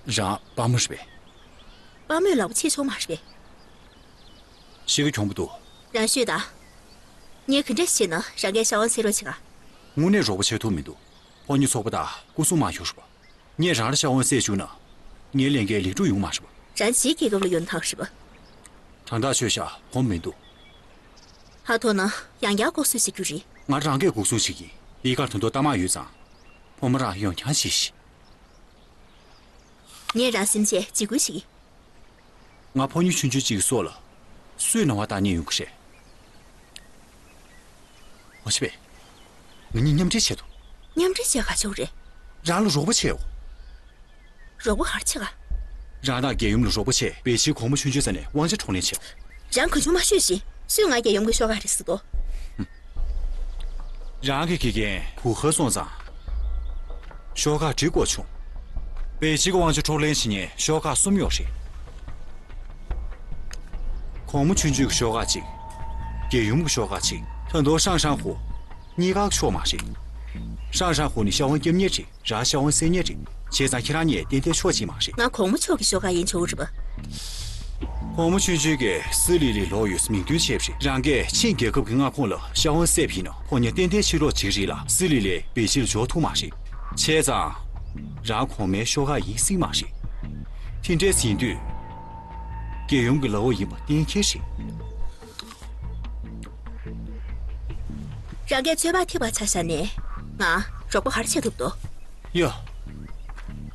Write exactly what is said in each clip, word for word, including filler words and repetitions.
རང་དཔའ་མོ་རེད་པས། དཔའ་མོས་ལག་པ་ཕྱེ་ཆོག་མ་རེད་པས། གཤིས་ཀ་གྱོང་པོ་འདུག། རང་ཤོད་དང་། ངས་ག་འདྲས་བྱས་ན་རང་གིས་ཤ་བོ་འཚོལ་རོགས་བྱེད་ག། དངོས་གནས་རོགས་པ་བྱེད་ཐུབ་མི་འདུག། ཕོ་ཉ་ཚོགས་པ་དང་སྐུ་སྲུང་དམག་ཡོད་རེད་པ། ངས་རང་ལ་ཤ་བོ་བསད་བཅུག་ན། ངའི་ལས་འགན་ལེགས་གྲུབ་ཡོང་མ་རེད་པ། རང་ཕྱིའི་རྒྱལ་ཁབ་ལ་ཡོང་ཐག་རེད་པ། དྲང་ཐག་ཆོད་ཤག། གོམས་མི་འདུག། ཧ་ཐོ་ན་ཡང་བསྐྱར་ལྐོག་གསོད་བྱེད་རྒྱུ་རེད། ང་རང་གིས་འགོག་སྲུང་བྱེད་ཀྱིན། འདི་གར་ད་དུང་རྟ་དམག་ཡོད་ཙང་། ཕོ་མོ་རང་ཡོང་རྐྱང་བྱེད་ཤིག། ངས་རང་སེམས་ཆེད་འཇིགས་སྐུལ་བྱེད་ཀྱིན། ང་ཕོ་ཉ་ཆུང་ཆུང་གཅིག་གི་སྲོག་ལ་སུས་སྣང་བ་བཏང་ནས་ཡོང་གི་རེད། འོ་ཆི་པས། ང་གཉིས་མཉམ་འབྲེལ་བྱེད་དོ། མཉམ་འབྲེལ་བྱས་ག་ཆོག་རེད། རང་ལ་རོགས་པ་བྱེད་འོ། རོགས་པ་ག་རེ་བྱེད་ག། རང་དང་རྒྱལ་ཡུམ་ལ་རོགས་པ་བྱས་པེ་ཅིན་གོང་མ་ཆུང་ཆུང་རྩ་ནས་དབང་ཆ་འཕྲོག་ལེན་བྱེད་འོ། རང་གང་བྱུང་མ་ཤོད་ཅིག། སུས་ང་རྒྱལ་ཡུམ་གྱི་ཤོག་ཁག་རེད་ཟེར་དོ། རང་གི་དགེ་རྒན་བུ་ཧ་སོང་ཙང་། ཤོག་ཁག་འབྲི་དགོས་བྱུང་། པེ་ཅིན་གྱི་དབང་ཆ་འཕྲོག་ལེན་བྱེད་མཁན་ཤོག་ཁག་གསུམ་ཡོད་རེད། གོང་མ་ཆུང་ཆུང་གི་ཤོག་ཁག་གཅིག། རྒྱལ་ཡུམ་གྱི་ཤོག་ཁག་གཅིག། ད་དུང་ཧྲང་ཧྲང་ཧུ། གཉིས་ཀ་ཆོག་མ་རེད། ཧྲང་ཧྲང་ཧུ་ནི་ཤ་བོ་རྒྱབ་མཁན་རེད། རང་ཤ་བོ་བསད་མཁན་རེད། བྱས་ཙང་ཁྱེད་རང་གཉིས་ཏན་ཏན་ཕྱོགས་གཅིག་མ་རེད། ང་གོང་མ་མཆོག་གི་ཤོག་ཁག་ཡིན་ཆོག་རེད་པ། གོང་མ་ཆུང་ཆུང་གིས་སི་ལི་ལི་ལོག་ཡོད་ཟེར་མིང་འདོན་བྱས་པ་རེད། རང་གིས་ཆིན་རྒྱལ་ཁབ་ཀྱི་མངའ་ཁོངས་ལ་ཤ་བོ་བསད་པ་ཡིན་ན་ཕོ་ཉ་ཏན་ཏན་ཕྱིར་ལོག་བྱེད་ཀྱི་རེད་ལ། སི་ལི་ལི་པེ་ཅིན་ལ་འབྱོར་ཐུབ་མ་རེད། བྱས་ཙང་། རང་གོང་མའི་ཤོག་ཁག་ཡིན་སྲིད་མ་རེད། དེ་འདྲས་ཡིན་དུས། རྒྱལ་ཡུམ་གྱི་ལག་འོག་ཡིན་པ་གཏན་འཁེལ་རེད། རང་གིས་ཚོད་དཔག་ཐེབས་པ་ཆ་བཞག་ནས་ང་རོགས་པ་ག་རེ་བྱེད་ཐུབ་དོ། ཡ།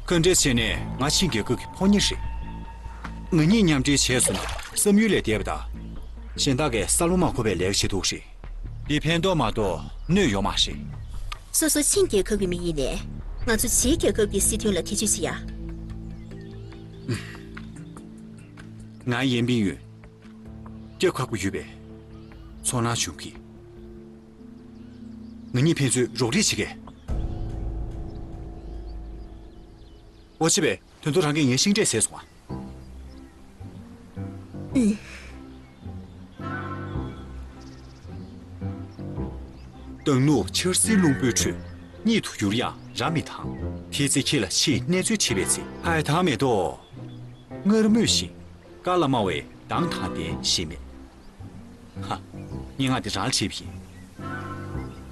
ག་འདྲས་བྱས་ནས་ང་ཆིན་རྒྱལ་ཁབ་ཀྱི་ཕོ་ཉ་རེད། ང་གཉིས་མཉམ་འབྲེལ་བྱས་སོང་ན་བསམ་ཡུལ་ལས་འདས་པ་དང་། གཞན་དག་གིས་ས་ལོ་མ་འཁོར་བའི་ལས་ཀ་བྱེད་ཐུབ་རེད། འདི་ཕན་ཐོགས་མ་གཏོགས་གནོད་ཡོད་མ་རེད། སོ་སོ་ཆིན་རྒྱལ་ཁབ་ཀྱི་མི་ཡིན་ནས་ང་ཚོ་ཕྱིའི་རྒྱལ་ཁབ་ཀྱི་སྲིད་དོན་ལ་ཐེ་བྱུས་བྱེད་ཡ། ང་ཡན་པིན་ཡོད། སྐྱབས་ཁག་པོ་ཡོད་པས། ཚོར་སྣང་བྱུང་གི། ང་གཉིས་ཕན་ཚུན་རོགས་རེས་བྱེད་གས། འོ་ཆི་པས་དོན་དུ་རང་གིས་ངའི་ཤིང་འབྲས་ཟས་སོང་ང་། ཨུ། སྡང་ནོར་ཆར་སིལ་རླུང་པོའི་ཁྲོད། གཉིད་དུ་ཡུར་ཡང་ར་མི་ཐང་། དེ་ཚེ་ཁྱེད་ལ་ཕྱིའི་གནས་ཚུལ་དྲིས་པའི་ཚེ། ཧའེ་ཐང་མེ་ཏོག་མངར་མོས་ཤིང་། དཀར་ལ་དམར་བའི་མདངས་དང་ལྡན་ཞེས་སྨྲས། ཧ། སྙན་ངག་འདི་རང་ལ་བྲིས་པ་ཡིན།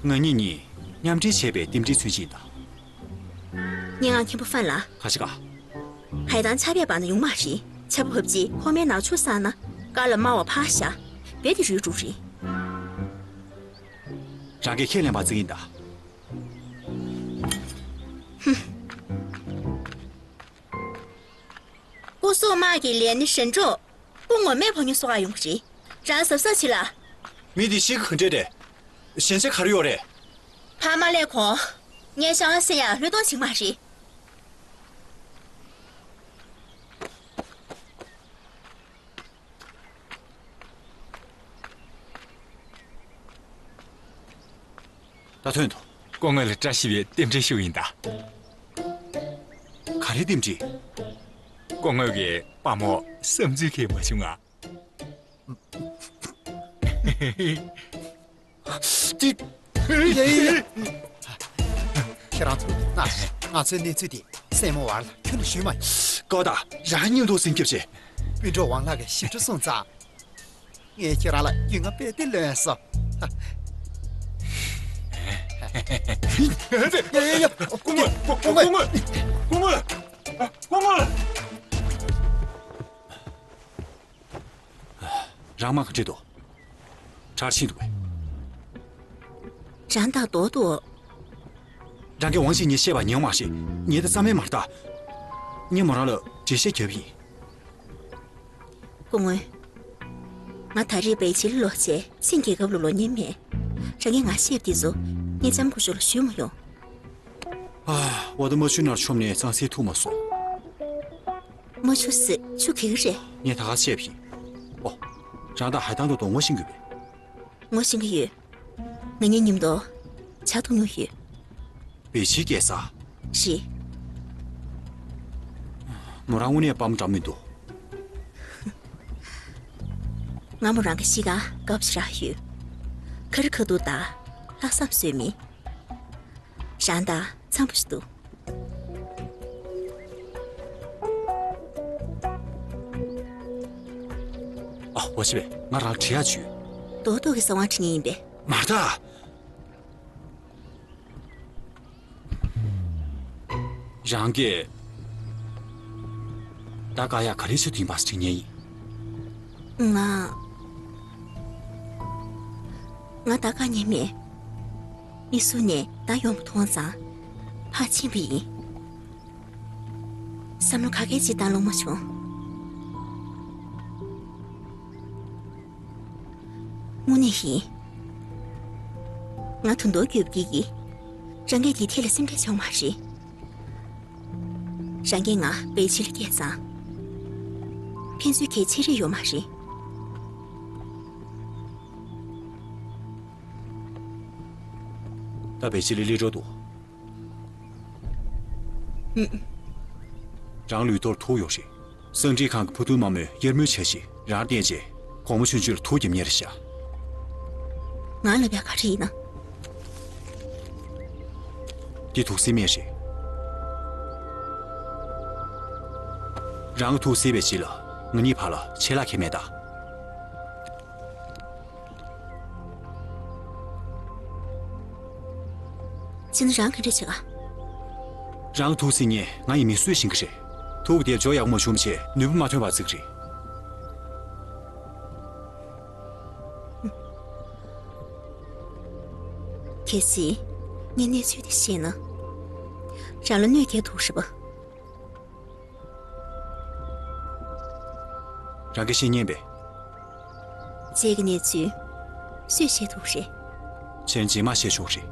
ང་གཉིས་གཉིས་མཉམ་འབྲེལ་བྱས་པའི་རྟེན་འབྲེལ་མཚོན་བྱེད་ཡིན་ད། སྙན་ངག་མཁན་པོ་ཧྥན་ལགས། ག་ཞིག་ག། ཧའེ་ཐང་ཆར་པས་འབག་ན་ཡོང་མ་རེད། ཆར་པ་བབས་རྗེས་ཕོ་མོའི་ནག་ཕྱོགས་བསགས་ན་དཀར་ལ་དམར་བ་ཕར་བཞག་རྦད་དེ་རུལ་འགྲོ་རེད། རང་གིས་ཁས་ལེན་པ་བརྩི་གི་ཡིན་ད། སྐུ་སྲུང་དམག་གི་ལས་སྣེ་ཧྲན་ཀྲོག་སྐུ་ངོ་མས་ཕོ་ཉ་གསོ་ག་ཡོང་གི་རེད། རང་གཟབ་གཟབ་བྱེད་ལ། མི་འདི་གཤིས་ཀ་ག་འདྲས་རེད། ཞན་ཆ་ག་རེ་ཡོད་རེད། ཕར་མ་སླེབས་གོང་། ངས་ཤ་བོ་བསད་ཡ་བློས་གཏོང་བྱེད་ཀྱི་མ་རེད། ད་ཐོན་ཐོ། སྐུ་ངོ་ལ་བཀྲ་ཤིས་པའི་རྟེན་འབྲེལ་ཞུ་ཡིན་ད། ག་རེ་རྟེན་འབྲེལ། སྐུ་ངོ་གི་དཔའ་མོ་བསམ་ཚུལ་ཁེལ་མ་བྱུང་ང་། ཏི། ཡ་ཡ་ཡ། ཁྱེད་རང་ཚོ་ན་ང་ཚོའི་གནས་ཚུལ་དེ་སྲས་མོ་བར་ལ་ཁྱོན་ནས་ཞུས་མ་ཡིན། ཀའོ་ད་རང་སྙིང་སྟོབས་སེམས་སྐྱབས་བྱེད། སྤུན་གྲོགས་ཝང་ལགས་ཀྱིས་ཞིབ་ཕྲ་གསུངས་ཙང་། ངས་ཁྱེད་རང་ལ་རྒྱུས་མངའ་རྦད་དེ་ལོན་སོང་། ཡ་ཡ་ཡ། སྐུ་ངོ། སྐུ་ངོ། སྐུ་ངོ། སྐུ་ངོ། རང་མ་ག་འདྲས་འདུག། གྲར་ཕྱིན་འདུག་པས། རང་དང་རྡོག་འདུག། རང་གིས་ཝང་ཞིན་ཉིན་བཤད་པ་ཉན་མ་ཤེས། ཉན་ད་རྩ་མེད་མ་རེད་ད། ངས་མོ་རང་ལ་འགྲེལ་བཤད་རྒྱབ་ཡིན། སྐུ་ངོ། ང་ད་རེས་པེ་ཅིན་ལ་ལོག་བྱས་ཆིན་རྒྱལ་ཁབ་ལ་ལོག་ཉན་མེད། རང་གིས་ང་བཤད་པ་དེ་ཚོ་ངས་ལྕམ་སྐུ་ཞབས་ལ་ཞུས་མ་ཡོང་། ཨ། འོ་ད་རྨ་ཆུ་ནང་མཆོངས་ནས་གཙང་སེལ་ཐུབ་མ་སོང་། རྨ་ཆུ་ཟེར་ཆུ་ག་གི་རེད། ངས་ད་ག་བཤད་པ་ཡིན། ཨོ། རང་ད་ཧའེ་ཐང་དུ་དོ་ངོ་ཤེས་ཀྱི་ཡོད་པས། ངོ་ཤེས་ཀྱི་ཡོད། ང་གཉིས་མཉམ་དུ་ཇ་འཐུང་མྱོང་ཡོད། པེ་ཅིན་རྒྱལ་ས། རེད། མོ་རང་དངོས་གནས་དཔའ་མོ་འདྲ་མི་འདུག། ང་མོ་རང་གི་གཤིས་ཀ་དགའ་པོ་ཞེ་དྲག་ཡོད། ཁ་རི་ཁ་ཐུག་དང་ལྷག་བསམ་བཟོད་མི། རང་དང་འཚམ་པོ་ཞིག་འདུག། འོ་ཤི་བས། ང་རང་ལ་འདྲི་ཡག་བྱུང་། རྡོག་རྡོག་གི་གསང་བ་དྲི་མཁན་ཡིན་པས། མ་རེད་ད། རང་གིས་ད་དཀའ་ཡག་ག་རེ་བྱེད་དུ་ཡིན་པ་དྲི་མཁན་ཡིན། ང་ང་ད་དཀའ་མཉེས་མེད། མི་གཟུགས་ནས་ད་ཡོང་བ་མཐོང་ཙང་ཕར་ཕྱིན་པ་ཡིན། བསམ་བློ་ག་གེ་ཅིག་བཏང་ལོང་མ་བྱུང་། དངོས་གནས་ཡིན། ང་ད་དུང་འགྱོད་པ་སྐྱེ་གི། རང་གིས་དེའི་ཐད་ལ་སེམས་ཁྲལ་བྱེད་དགོས་མ་རེད། རང་གིས་ང་པེ་ཅིན་ལ་སྐྱེལ་ཙང་། ཕན་ཚུན་གལ་ཆེ་རེ་ཡོད་མ་རེད། ད་པེ་ཅིན་ལ་སླེབས་འགྲོ་འདུག། ཨུམ། རང་ལུས་ཐོར་ཐུག་ཡོད་རེད། གསང་འཕྲིན་ཁང་གི་བུ་སྟོན་མ་མོས་གཡར་མོ་བྱས་ཤིང་རང་བསྟན་རྗེས་གོང་མ་ཆུང་ཆུང་ལ་ཐུག་རྒྱབ་མཁན་རེད་ཤག། ང་ལབ་ཡག་ག་རེ་ཡིན་ན། འདི་ཐུགས་སྲིད་མེད་རེད། རང་ཐུགས་སྲིད་པའི་རྗེས་ལ་ང་གཉིས་བར་ལ་ཆད་ལྷག་གང་ཡང་མེད་ད། བྱས་ན་རང་ག་འདྲ་བྱེད་ག། རང་ཐུགས་སྲིད་ཉེན་ང་ཡི་མི་གསོད་བཞིན་གི་རེད། ཐུག་དེབ་འཇོག་ཡག་མ་བྱུང་བྱས་ནུས་པ་མ་ཐོན་པ་བརྩི་གི་རེད། གལ་སྲིད་ངས་གནས་ཚུལ་དེ་ཤེས་ན། རང་ལ་གནོད་སྐྱེལ་ཐུབ་རེད་པ། རང་གིས་ཤེས་ཉན་པས། རྗེས་ཀྱི་གནས་ཚུལ་སུས་ཤེས་ཐུབ་རེད། ཁྱེད་རྗེས་མ་ཤེས་ཆོག་རེད།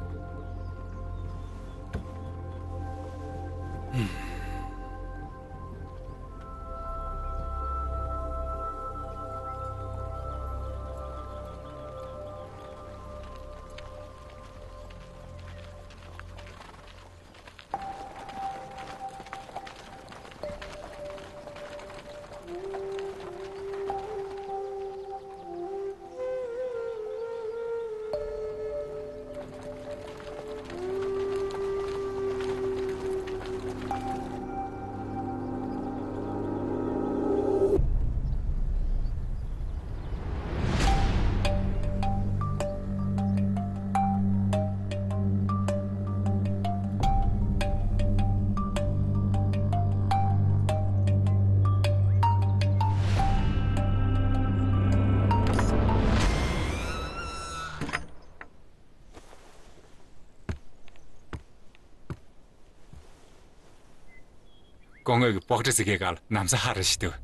སྐུ་ངོ་གི་པོག་ཏྲ་ཟེར་མཁན་ག་ལ་ན་བཟའ་ཧར་ར་ཞིག་འདུག།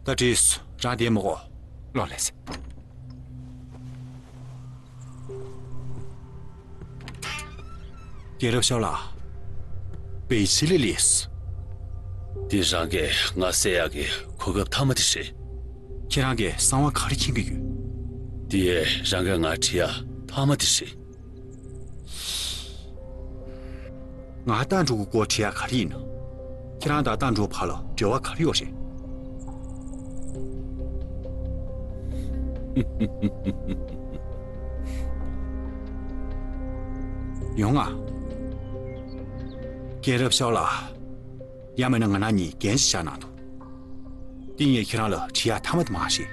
ད་བྲིས་སོང་། རང་བསྡད་མི་དགོས། ལོག་ལས་སེ། རྒན་རབས་ཤོག་ལགས། པེ་ཅིན་ལ་སླེབས་སོང་། འདི་རང་གིས་ང་བསད་ཡག་གི་གོ་སྐབས་མཐའ་མ་དེ་རེད། ཁྱེད་རང་གིས་གསང་བ་ག་རེ་མཁྱེན་གྱི་ཡོད། འདི་རང་གིས་ང་དྲི་ཡག་མཐའ་མ་དེ་རེད། ང་ཏ་འགྲོ་གི་སྐོར་དྲི་ཡག་ག་རེ་ཡིན་ན། ཁྱེད་རང་དང་ཏ་འགྲོ་བར་ལ་འབྲེལ་བ་ག་རེ་ཡོད་རེད། ཡོང་ང་། རྒན་རབས་ཤོག་ལགས། ཡང་མིན་ན་ང་རང་གཉིས་འགན་ཞིག་བཞག་གནང་དང་། འདི་ངས་ཁྱེད་རང་ལ་དྲི་ཡག་མཐའ་མ་དེ་མ་རེད།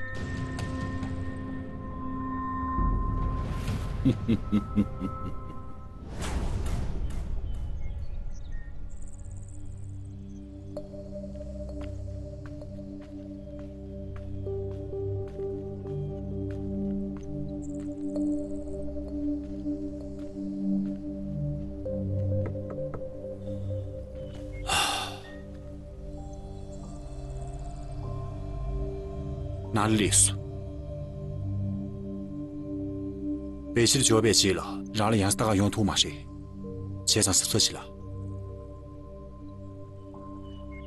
ནང་ལ་སླེབས་སོང་། པེ་ཅིན་འབྱོར་བའི་རྗེས་ལ་རང་ལ་ཡང་ལྟ་ག་ཡོང་ཐུབ་མ་རེད། བྱས་ཙང་གཟབ་གཟབ་བྱེད་ལ།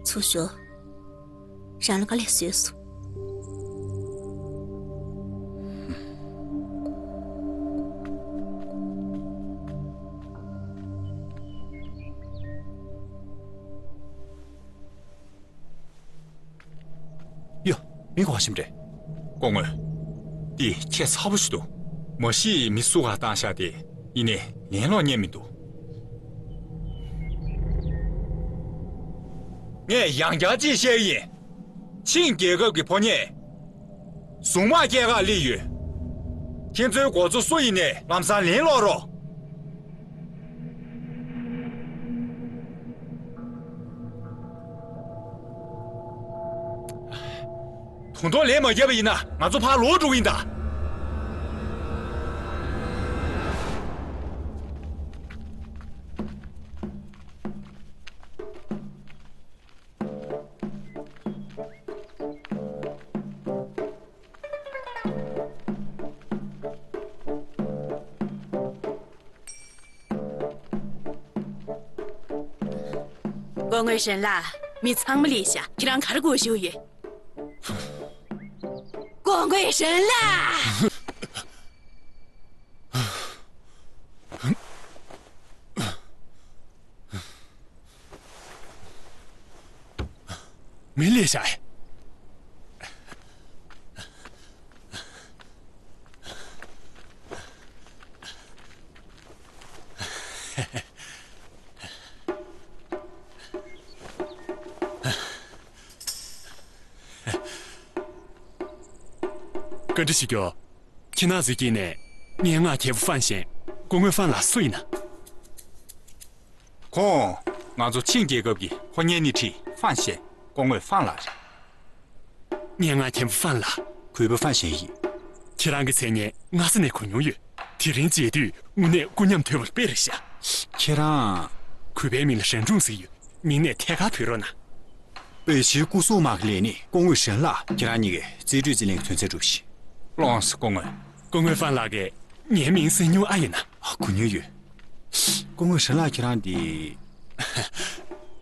ཚུར་ཤོག། རང་ལ་དཀའ་ལས་བཟོས་སོང་། ཡ། མི་གོ་བ་ཞིམ་རེད། སྐུ་ངོ། འདི་ཁྱད་མཚར་པོ་ཞིག་འདུག། མ་གཞི་མི་སུ་ག་བཏང་བཞག་དེ། ཡིན་ནའི་ལན་སློག་མཁན་མི་འདུག། ངས་ཡང་བསྐྱར་ཅིག་བཤད་ཀྱི་ཡིན། ཆིང་རྒྱལ་ཁབ་ཀྱི་ཕོ་ཉས། གཟུངས་དམག་སྐྱེལ་གར་སླེབས་ཡོད། ཁྱེད་ཚོའི་འགོ་གཙོ་སུ་ཡིན་ནའི་ལམ་སང་ལན་སློག་རོགས། ད་དུང་ལན་མ་བརྒྱབ་པ་ཡིན་ན་ང་ཚོ་ཕར་ལོག་འགྲོ་གི་ཡིན་ད། སྐུ་ངོ་ཧྲན་ལགས། མི་ཚང་མ་སླེབས་ཤག་ཁྱེད་རང་ག་རེ་སྒུག་བཞུགས་ཡོད། སྐུ་ངོ་ཧྲན་ལགས། མི་ལས་བྱ། བཀའ་འདྲི་ཞུ་རྒྱུ། ཁྱེད་རང་ཚོའི་དཀྱིལ་ནས་སྙན་ངག་མཁས་པོ་ཧྥན་ཞན། སྐུ་ངོ་ཧྥན་ལགས་སུ་ཡིན་ན། ཁོང་། ང་ཚོ་ཆིང་རྒྱལ་ཁབ་ཀྱི་ཕོ་ཉའི་སྣེ་ཁྲིད་ཧྥན་ཞན། སྐུ་ངོ་ཧྥན་ལགས་རེད། སྙན་ངག་མཁན་པོ་ཧྥན་ལགས། གུས་པ་ཧྥན་ཞན་ཡིན། ཁྱེད་རང་གི་མཚན་སྙན་སྔ་ས་ནས་གོ་མྱོང་ཡོད། དེ་རིང་མཇལ་དུས་དངོས་གནས་སྐུ་ཉམས་དོད་པ་དཔེ་རེད་ཤག་ཁྱེད་རང་། གུས་པའི་མིང་ལ་ཧྲན་ཀྲུང་ཟེར་ཡོད། མིང་ནས་ཐད་ཀར་ཕུལ་རོགས་གནང་། པེ་ཅིན་སྐུ་སྲུང་དམག་གི་ལས་སྣེ་སྐུ་ངོ་ཧྲན་ལགས། ཁྱེད་རང་གཉིས་ཀས་རྩིས་སྤྲོད་རྩིས་ལེན་གྱི་དོན་ཚན་སྒྲུབས་ཤིག་ལོངས་སུ་སྐུ་ངོ། སྐུ་ངོ་ཧྥན་ལགས་ཀྱིས་ངའི་མིང་གསན་མྱོང་ཨ་ཡིན་ན། ཨ། གོ་མྱོང་ཡོད། སྐུ་ངོ་ཧྲན་ལགས་ཁྱེད་རང་འདི།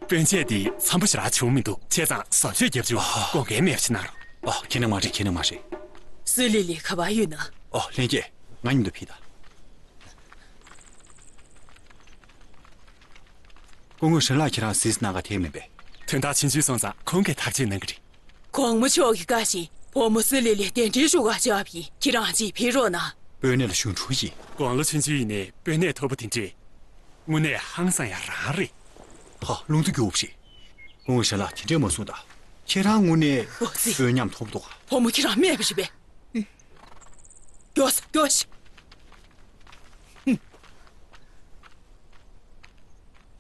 སྤུན་མཆེད་འདི་འཚམ་པོ་ཞེ་དྲག་བྱུང་མི་འདུག་བྱས་ཙང་བཟོ་བཅོས་རྒྱབ་བཅུག་ཨ། དགོངས་འགལ་མེད་པ་ཞིག་གནང་རོགས། ཨ། ཁྱེད་ནི་མ་རེད། ཁྱེད་ནི་མ་རེད། སི་ལི་ལི་ག་པར་ཡོད་ན། ཨོ། ལྷན་རྒྱས། ང་མཉམ་དུ་ཕེབས་དང་། སྐུ་ངོ་ཧྲན་ལགས་ཁྱེད་རང་གཟིགས་གནང་ག་དེ་མིན་པས། དོན་དག་ཆུང་ཆུང་སོང་ཙང་ཁོང་གིས་ཐག་གཅོད་གནང་གི་རེད། གོང་མ་མཆོག་གི་བཀའ་བཞིན་བུ་མོ་སི་ལི་ལི་གདན་འདྲེན་ཞུ་གར་བཅར་བ་ཡིན། ཁྱེད་རང་ཅིག་ཕེབས་རོགས་གནང་། དཔོན་གནས་ལ་ཞུ་འགྲོ་ཡིན། དགུང་ལོ་ཆུང་ཆུང་ཡིན་ནའི་དཔོན་གནས་མཐོ་པོ་དེ་འདྲས། དངོས་གནས་ཧང་སང་ཡ་རང་རེད། ཧ། རླུང་རྟ་རྒྱུག་པ་རེད། སྐུ་ངོ་ཧྲན་ལགས་དེ་འདྲས་མ་གསུངས་དང་། ཁྱེད་རང་དངོས་གནས། ཨོ་ཙི། དཔོན་ཉམས་མཐོ་པོ་འདུག་ག་བུ་མོ་ཁྱེད་རང་སྨྲས་པ་རེད་པས། མགྱོགས་སེ་མགྱོགས་སེ།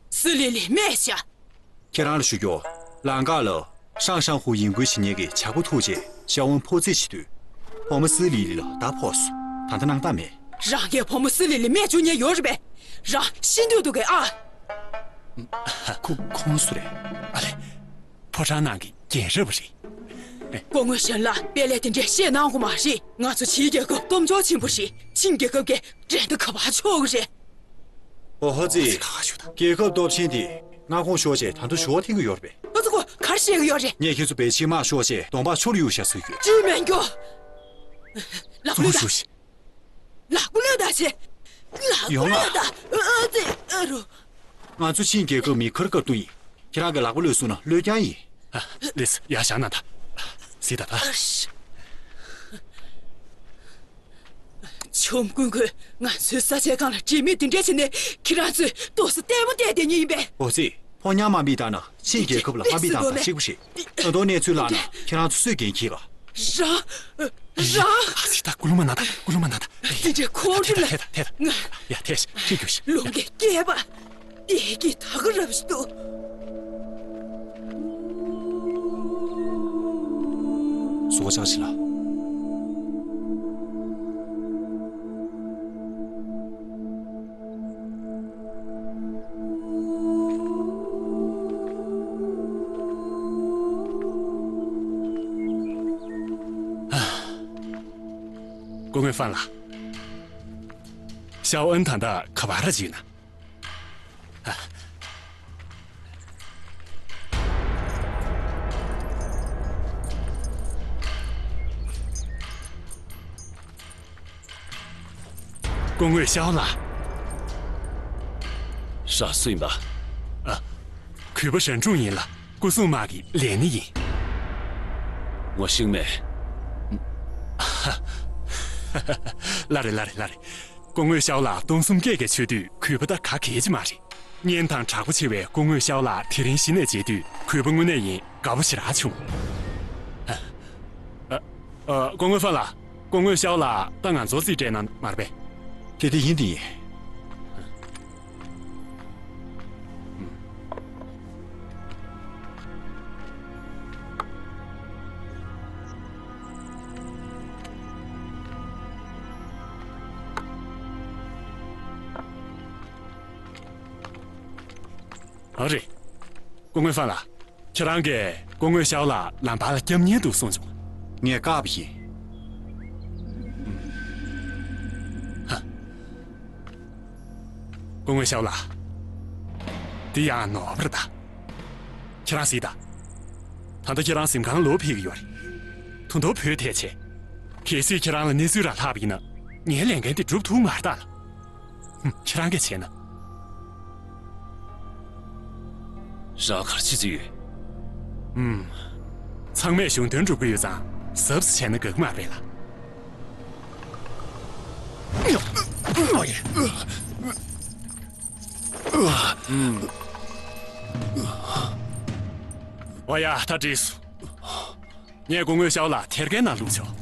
སི་ལི་ལི་སྨྲས་ཤག་ཁྱེད་རང་ལ་ཞུ་རྒྱུ། ལམ་ཁ་ལ་ཧྲང་ཧྲང་ཧུ་ཡིན་ཁུལ་བྱེད་མཁན་གྱི་བྱ་ཕོ་ཐུག་རྗེས་ཤའོ་ཝུན་ཕོ་རྩིས་བྱེད་དུས། བུ་མོ་སི་ལི་ལི་ལ་མདའ་ཕོག་སོང་། ད་ལྟ་སྣང་དག་མེད། རང་གིས་བུ་མོ་སི་ལི་ལི་སྨྲས་བཅུག་མཁན་ཡོད་རེད་པས། རང་ཤི་འདོད་འདུག་གས་ཨ། ཁོ་ཁོང་སུ་རེད། ཨ་ལེ། ཕོ་བྲང་ནང་གི་རྒན་རབས་པ་རེད། སྐུ་ངོ་ཧྲན་ལགས་དཔེ་ལས་དེ་འདྲས་བཤད་གནང་དགོས་མ་རེད། ང་ཚོ་ཕྱིའི་རྒྱལ་ཁབ་སྟོབས་འབྱོར་ཆེན་པོ་རེད། ཆིང་རྒྱལ་ཁབ་ཀྱི་འགྲན་ཟླ་ག་པར་ཆོག་གི་རེད། ཨོ་ཧོ་ཙི། ཁ་ཁ་ཞུ་དང་། རྒྱལ་ཁབ་སྟོབས་ཆེན་དེ་མངའ་ཁོངས་ཤོར་རྗེས་ད་དུང་ཞུ་བ་འཐེན་གྱི་ཡོད་རེད་པས། ཨ་ཙི་ཁོ་ག་རེ་བཤད་ཀྱི་ཡོད་རེད། ངས་ཁྱེད་ཚོ་པེ་ཅིན་དམག་ཤོར་རྗེས་གདོང་པ་ཆུར་གཡུག་བཞག་ཟེར་གྱི་ཡོད། ཅི་མེད་རྒྱུ། ལག་པ་ལོས་དང་། ཞུ་ཞིག་ལག་པ་ལོས་དང་ཞེས། ལག་པ་ཡོང་ང་ལོས་དང་། ཨ་ཙི་ཨ་རོ། ང་ཚོ་ཆིང་རྒྱལ་ཁབ་མི་ཁར་དཀར་སྟོང་ཡིན། ཁྱེད་རང་གི་ལག་པ་ལོས་གསུངས་ན་ལོས་རྐྱང་ཡིན། ཨ། ལེས། ཡར་བཞག་གནང་དང་། གཟིགས་དང་ད། ཨ་ཤ། ཆོམ་རྐུན་ཁོས་ང་ཚོའི་ས་ཆའི་སྒང་ལ་དྲི་མེད་དེ་འདྲས་བྱས་ནས་ཁྱེད་རང་ཚོས་ལྟོ་ས་ལྟད་མོ་བལྟས་བསྡད་མཁན་ཡིན་པས། ཨོ་ཙི། ཕོ་ཉ་དམག་མི་དང་ན་ཆིང་རྒྱལ་ཁབ་ལ་དམག་མི་དང་ད་གཅིག་པ་རེད། ད་དུང་གནས་ཚུལ་ལགས་ན་ཁྱེད་རང་ཚོ་སུས་འགན་འཁྱེར་ག་རང་། རང་། ཨ་ཙི་ད་སྐུ་ལུང་མ་གནང་ད། སྐུ་ལུང་མ་གནང་ད། དེ་འདྲའི་ཁོང་ཁྲོ་ལ། ཐད་ད་ཐད་ད། ཡ་ཐད་ཤིག་ཁྱེད་རྒྱུགས་ཤིག་རླུང་གི་སྐེད་པ། བདེ་སྐྱིད་ད་ག་རབ་ཞིག་འདུག་སོ་ཅག་ཅི་ལ། སྐུ་ངོ་ཧྥན་ལགས། ཤའོ་ཨན་ད་ལྟ་ག་པར་ཡོད་ན། སྐུ་ངོ་ཤའོ་ལགས། ཧྲ་སུ་ཡིན་པ། ཨ། གུས་པ་ཧྲན་ཀྲུང་ཡིན་ལ། སྐུ་སྲུང་དམག་གི་ལས་སྣེ་ཡིན། ངོ་ཤེས་མེད། ལགས་རེད་ལགས་རེད་ལགས་རེད། སྐུ་ངོ་ཤའོ་ལགས་སྟོང་གསུམ་སྐད་ཀྱི་ཆོས་དུས་གུས་པ་ད་ག་གལ་ཅི་མ་རེད། གཉེན་དང་གྲགས་པོ་ཆེ་བའི་སྐུ་ངོ་ཤའོ་ལགས་དེ་རིང་གཞི་ནས་མཇལ་དུས་གུས་པ་དངོས་གནས་ཡིན་དགའ་པོ་ཞེ་དྲག་བྱུང་། ཨ། ཨ། ཨ། སྐུ་ངོ་ཧྥན་ལགས། སྐུ་ངོ་ཤའོ་ལགས་ད་ང་ཚོར་རྩིས་སྤྲད་གནང་མ་རེད་པས། དེ་དེ་ཡིན་དེ་ཡིན། ཨ་རེད། སྐུ་ངོ་ཧྥན་ལགས། ཁྱེད་རང་གིས་སྐུ་ངོ་ཤའོ་ལགས་ལམ་བར་ལ་སྐྱབས་ཉེན་འདུག་གསུངས་བྱུང་། ངས་བཀག་པ་ཡིན། ཧ། སྐུ་ངོ་ཤའོ་ལགས། འདི་ཡང་ནོར་བ་རེད་ད། ཁྱེད་རང་གཟིགས་དང་། ད་ལྟ་ཁྱེད་རང་གཟིམ་ཁང་ལོག་ཕེབས་ཀྱི་ཡོད་རེད། ད་དུང་བུ་ཐེ་ཆེ། གལ་སྲིད་ཁྱེད་རང་ལ་གནས་ཚུལ་རག་ལྷག་པ་ཡིན་ན། ངའི་ལས་འགན་དེ་འགྲུབ་ཐུབ་མ་རེད་ད། ཁྱེད་རང་གིས་བྱས་ན། རང་ག་རེ་བྱེད་རྩིས་ཡོད། ཨུམ། ཚང་མས་གཞུང་དོན་སྒྲུབ་ཀྱི་ཡོད་ཙང་གཟབ་གཟབ་བྱས་ན་འགྲིག་གི་མ་རེད་ལ། ཨུམ། འོ་ཡ། ད་འགྲིག་སོང་། ངས་སྐུ་ངོ་ཤའོ་ལགས་ཐེར་གའི་ནང་བླུགས་ཆོག།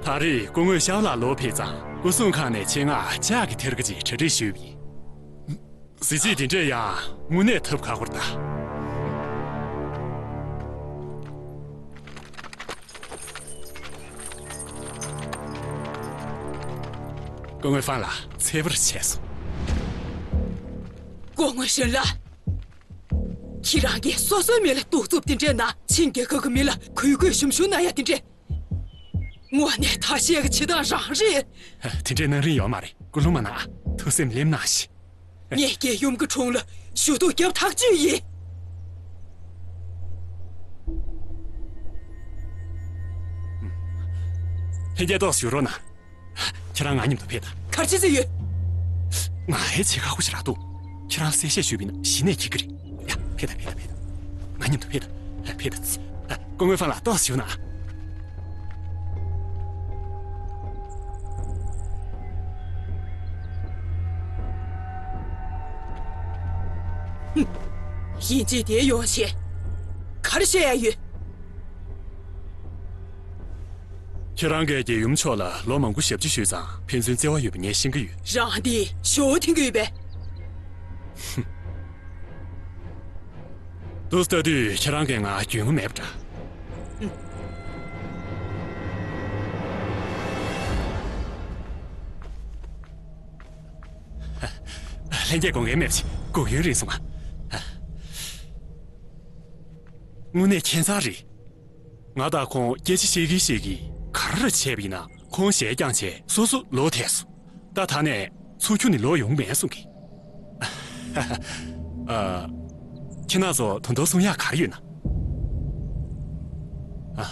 ད་རེས་སྐུ་ངོ་ཤའོ་ལགས་ལོག་ཕེབས་ཙང་སྐུ་སྲུང་ཁང་ནས་ཆེད་མངགས་ལྕགས་ཀྱི་ཐེར་ག་ཅིག་གྲ་སྒྲིག་ཞུས་པ་ཡིན། གཟི་བརྗིད་དེ་འདྲས་ཡང་དངོས་གནས་ཐབས་ཁག་པོ་རེད་ད། སྐུ་ངོ་ཧྥན་ལགས་འཚོལ་བར་བྱས་སོང་། སྐུ་ངོ་ཧྥན་ལགས། ཁྱེད་རང་གིས་སོ་སོའི་མི་ལ་གདུག་རྩུབ་དེ་འདྲས་གནང་། ཕྱི་རྒྱལ་ཁབ་ཀྱི་མི་ལ་གུས་གུས་ཞུམ་ཞུམ་གནང་ཡ་དེ་འདྲས། དངོས་གནས་ཐ་ཤལ་གྱི་བྱེད་སྟངས་རང་རེད། དེ་འདྲས་གནང་རིན་ཡོད་མ་རེད། སྐུ་རླུང་མ་གནང་། ཐུགས་སེམས་ལེམ་གནང་ཞིག། ངས་རྒྱལ་ཡུམ་གྱི་དྲུང་ལ་ཞུ་གཏུག་བརྒྱབ་ཐག་གཅོད་ཡིན། ལྷན་རྒྱས་ཏོག་ཙམ་བཞུགས་རོགས་གནང་། ཁྱེད་རང་ང་མཉམ་དུ་ཕེབས་དང་། ག་རེ་བྱེད་རྩིས་ཡོད། ང་ལ་བྱེད་ཁག་པོ་ཞིག་རག་འདུག། ཁྱེད་རང་གསལ་བཤད་ཞུས་པ་ཡིན་ན་གཞི་ནས་འཁྱེར་གྱི་རེད། ཡ། ཕེབས་དང་། ཕེབས་དང་། ཕེབས་དང་། ང་མཉམ་དུ་ཕེབས་དང་། ཕེབས་དང་། སྐུ་ངོ་ཧྥན་ལགས་ཏོག་ཙམ་བཞུགས་གནང་། ཡིན་གཅིག་དེ་ཡོང་ཞེས། ག་རེ་བཤད་ཡ་ཡོད། ཁྱེད་རང་གིས་རྒྱལ་ཡུམ་མཆོག་ལ་ལོ་མང་པོ་ཞབས་ཕྱི་ཞུས་ཙང་ཕན་ཚུན་བརྩེ་བ་ཡོད་པ་ངས་ཤེས་ཀྱི་ཡོད། རང་འདི་ཞོ་འཐེན་གྱི་ཡོད་པས། འདུག་ལྟ་དུས་ཁྱེད་རང་གིས་ང་རྒྱུས་མངའ་མེད་པ་འདྲ། ལྷན་རྒྱས་དགོངས་འགལ་མེད་པ་ཞིག། སྒུག་ཡུན་རིང་སོང་ང་། དངོས་གནས་ཁྱད་མཚར་རེད། ང་དང་ཁོང་སྐད་ཆ་བཤད་ཀྱིན་བཤད་ཀྱིན་ག་རེ་བྱས་པ་ཡིན་ན། ཁོང་ཞལ་བརྐྱངས་བྱས་སོ་སོ་ལོག་ཐལ་སོང་། ད་ད་ནས་ཚུར་ཁྱོན་ནས་ལོག་ཡོང་མེད་གསུང་གི། ཨ། ཁྱེད་རང་ཚོ་ད་དུང་གསུང་ཡག་ག་རེ་ཡོད་ན། ཨ།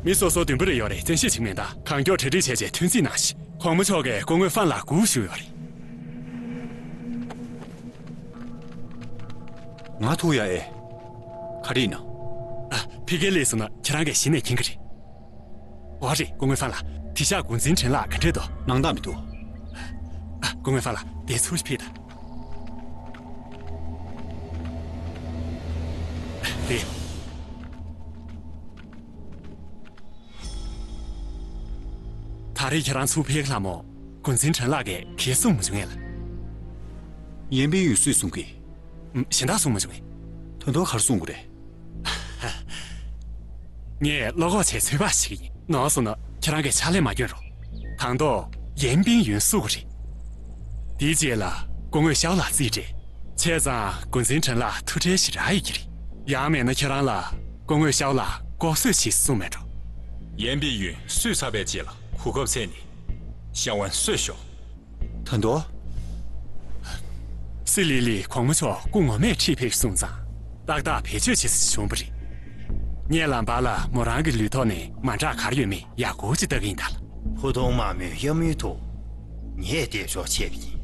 མི་སོ་སོ་འདུན་པ་རེ་ཡོད་རེད། བཙན་ཤེད་བྱེད་མིན་ད། གང་མགྱོགས་གྲ་སྒྲིག་བྱས་རྗེས་ཐོན་རྩིས་གནང་ཞིག། གོང་མ་མཆོག་གིས་སྐུ་ངོ་ཧྥན་ལགས་སྒུག་བཞུགས་ཡོད་རེད། ང་ཐུག་ཡ་ཨེ། ག་རེ་ཡིན་ན། ཨ། ཕ་གིར་སླེབས་སོང་ན་ཁྱེད་རང་གིས་གཞི་ནས་མཁྱེན་གྱི་རེད། འོ་རེད། སྐུ་ངོ་ཧྥན་ལགས། དེང་སང་འགོ་འཛིན་ཁྲེན་ལགས་ག་འདྲས་འདུག། ནང་རྟགས་མི་འདུག། ཨ། སྐུ་ངོ་ཧྥན་ལགས། དེ་ཚུར་ཕེབས་དང་། ཨ། དེ། ད་རེས་ཁྱེད་རང་ཚུར་ཕེབས་ཀྱི་ལྷ་མོ། འགོ་འཛིན་ཁྲེན་ལགས་ཀྱིས་ག་རེ་གསུངས་མ་བྱུང་ངས་ལ། ཡན་པིང་ཡུན་སུས་གསུང་གི། ཨུམ། གཞན་དག་གསུང་མ་བྱུང་ངས། ད་དུང་ག་རེ་གསུང་དགོས་རེད། ངས་བློ་ཁོག་ཆེ་ཚོད་དཔག་བྱེད་ཀྱི་ཡིན། ནོར་སོང་ན་ཁྱེད་རང་གིས་ཕྱག་ལས་མ་སྐྱོན་རོགས། དང་ཐོག་ཡན་པིང་ཡུན་སུ་གི་རེད། དེའི་རྗེས་ལ་སྐུ་ངོ་ཤའོ་ལགས་རྩིས་སྤྲད། བྱས་ཙང་འགོ་འཛིན་ཁྲེན་ལགས་ཐུགས་ཁྲལ་ཞིག་རག་ཡོད་ཀྱི་རེད། ཡང་མེད་ན་ཁྱེད་རང་ལ་སྐུ་ངོ་ཤའོ་ལགས་ལྐོག་གསོད་བྱས་གསུངས་མེད་འགྲོ། ཡན་པིང་ཡུན་གསོད་ཚར་བའི་རྗེས་ལ་ གོ་སྐབས་འཚལ་ནས་ཤ་བན་གསོས་ཤོག། ད་དོ། སི་ལི་ལི་གོང་མ་མཆོག་སྐུ་ངོ་མས་ཁྲིད་ཕེབས་སོང་ཙང་ཏག་ཏག་བེད་སྤྱོད་བྱེད་ས་བྱུང་བ་རེད། ངས་ལམ་བར་ལ་མོ་རང་གི་ལུས་ཐོག་ནས་མ་འདྲ་ག་རེ་ཡོད་མེད་ཡག་པོ་ཅིག་ལྟ་གི་ཡིན་ད་ལ། ཕུ་ཐུང་དམག་མོའི་གཡབ་མོའི་ཐོག་ངས་འདེགས་འཇོག་བྱས་པ་ཡིན།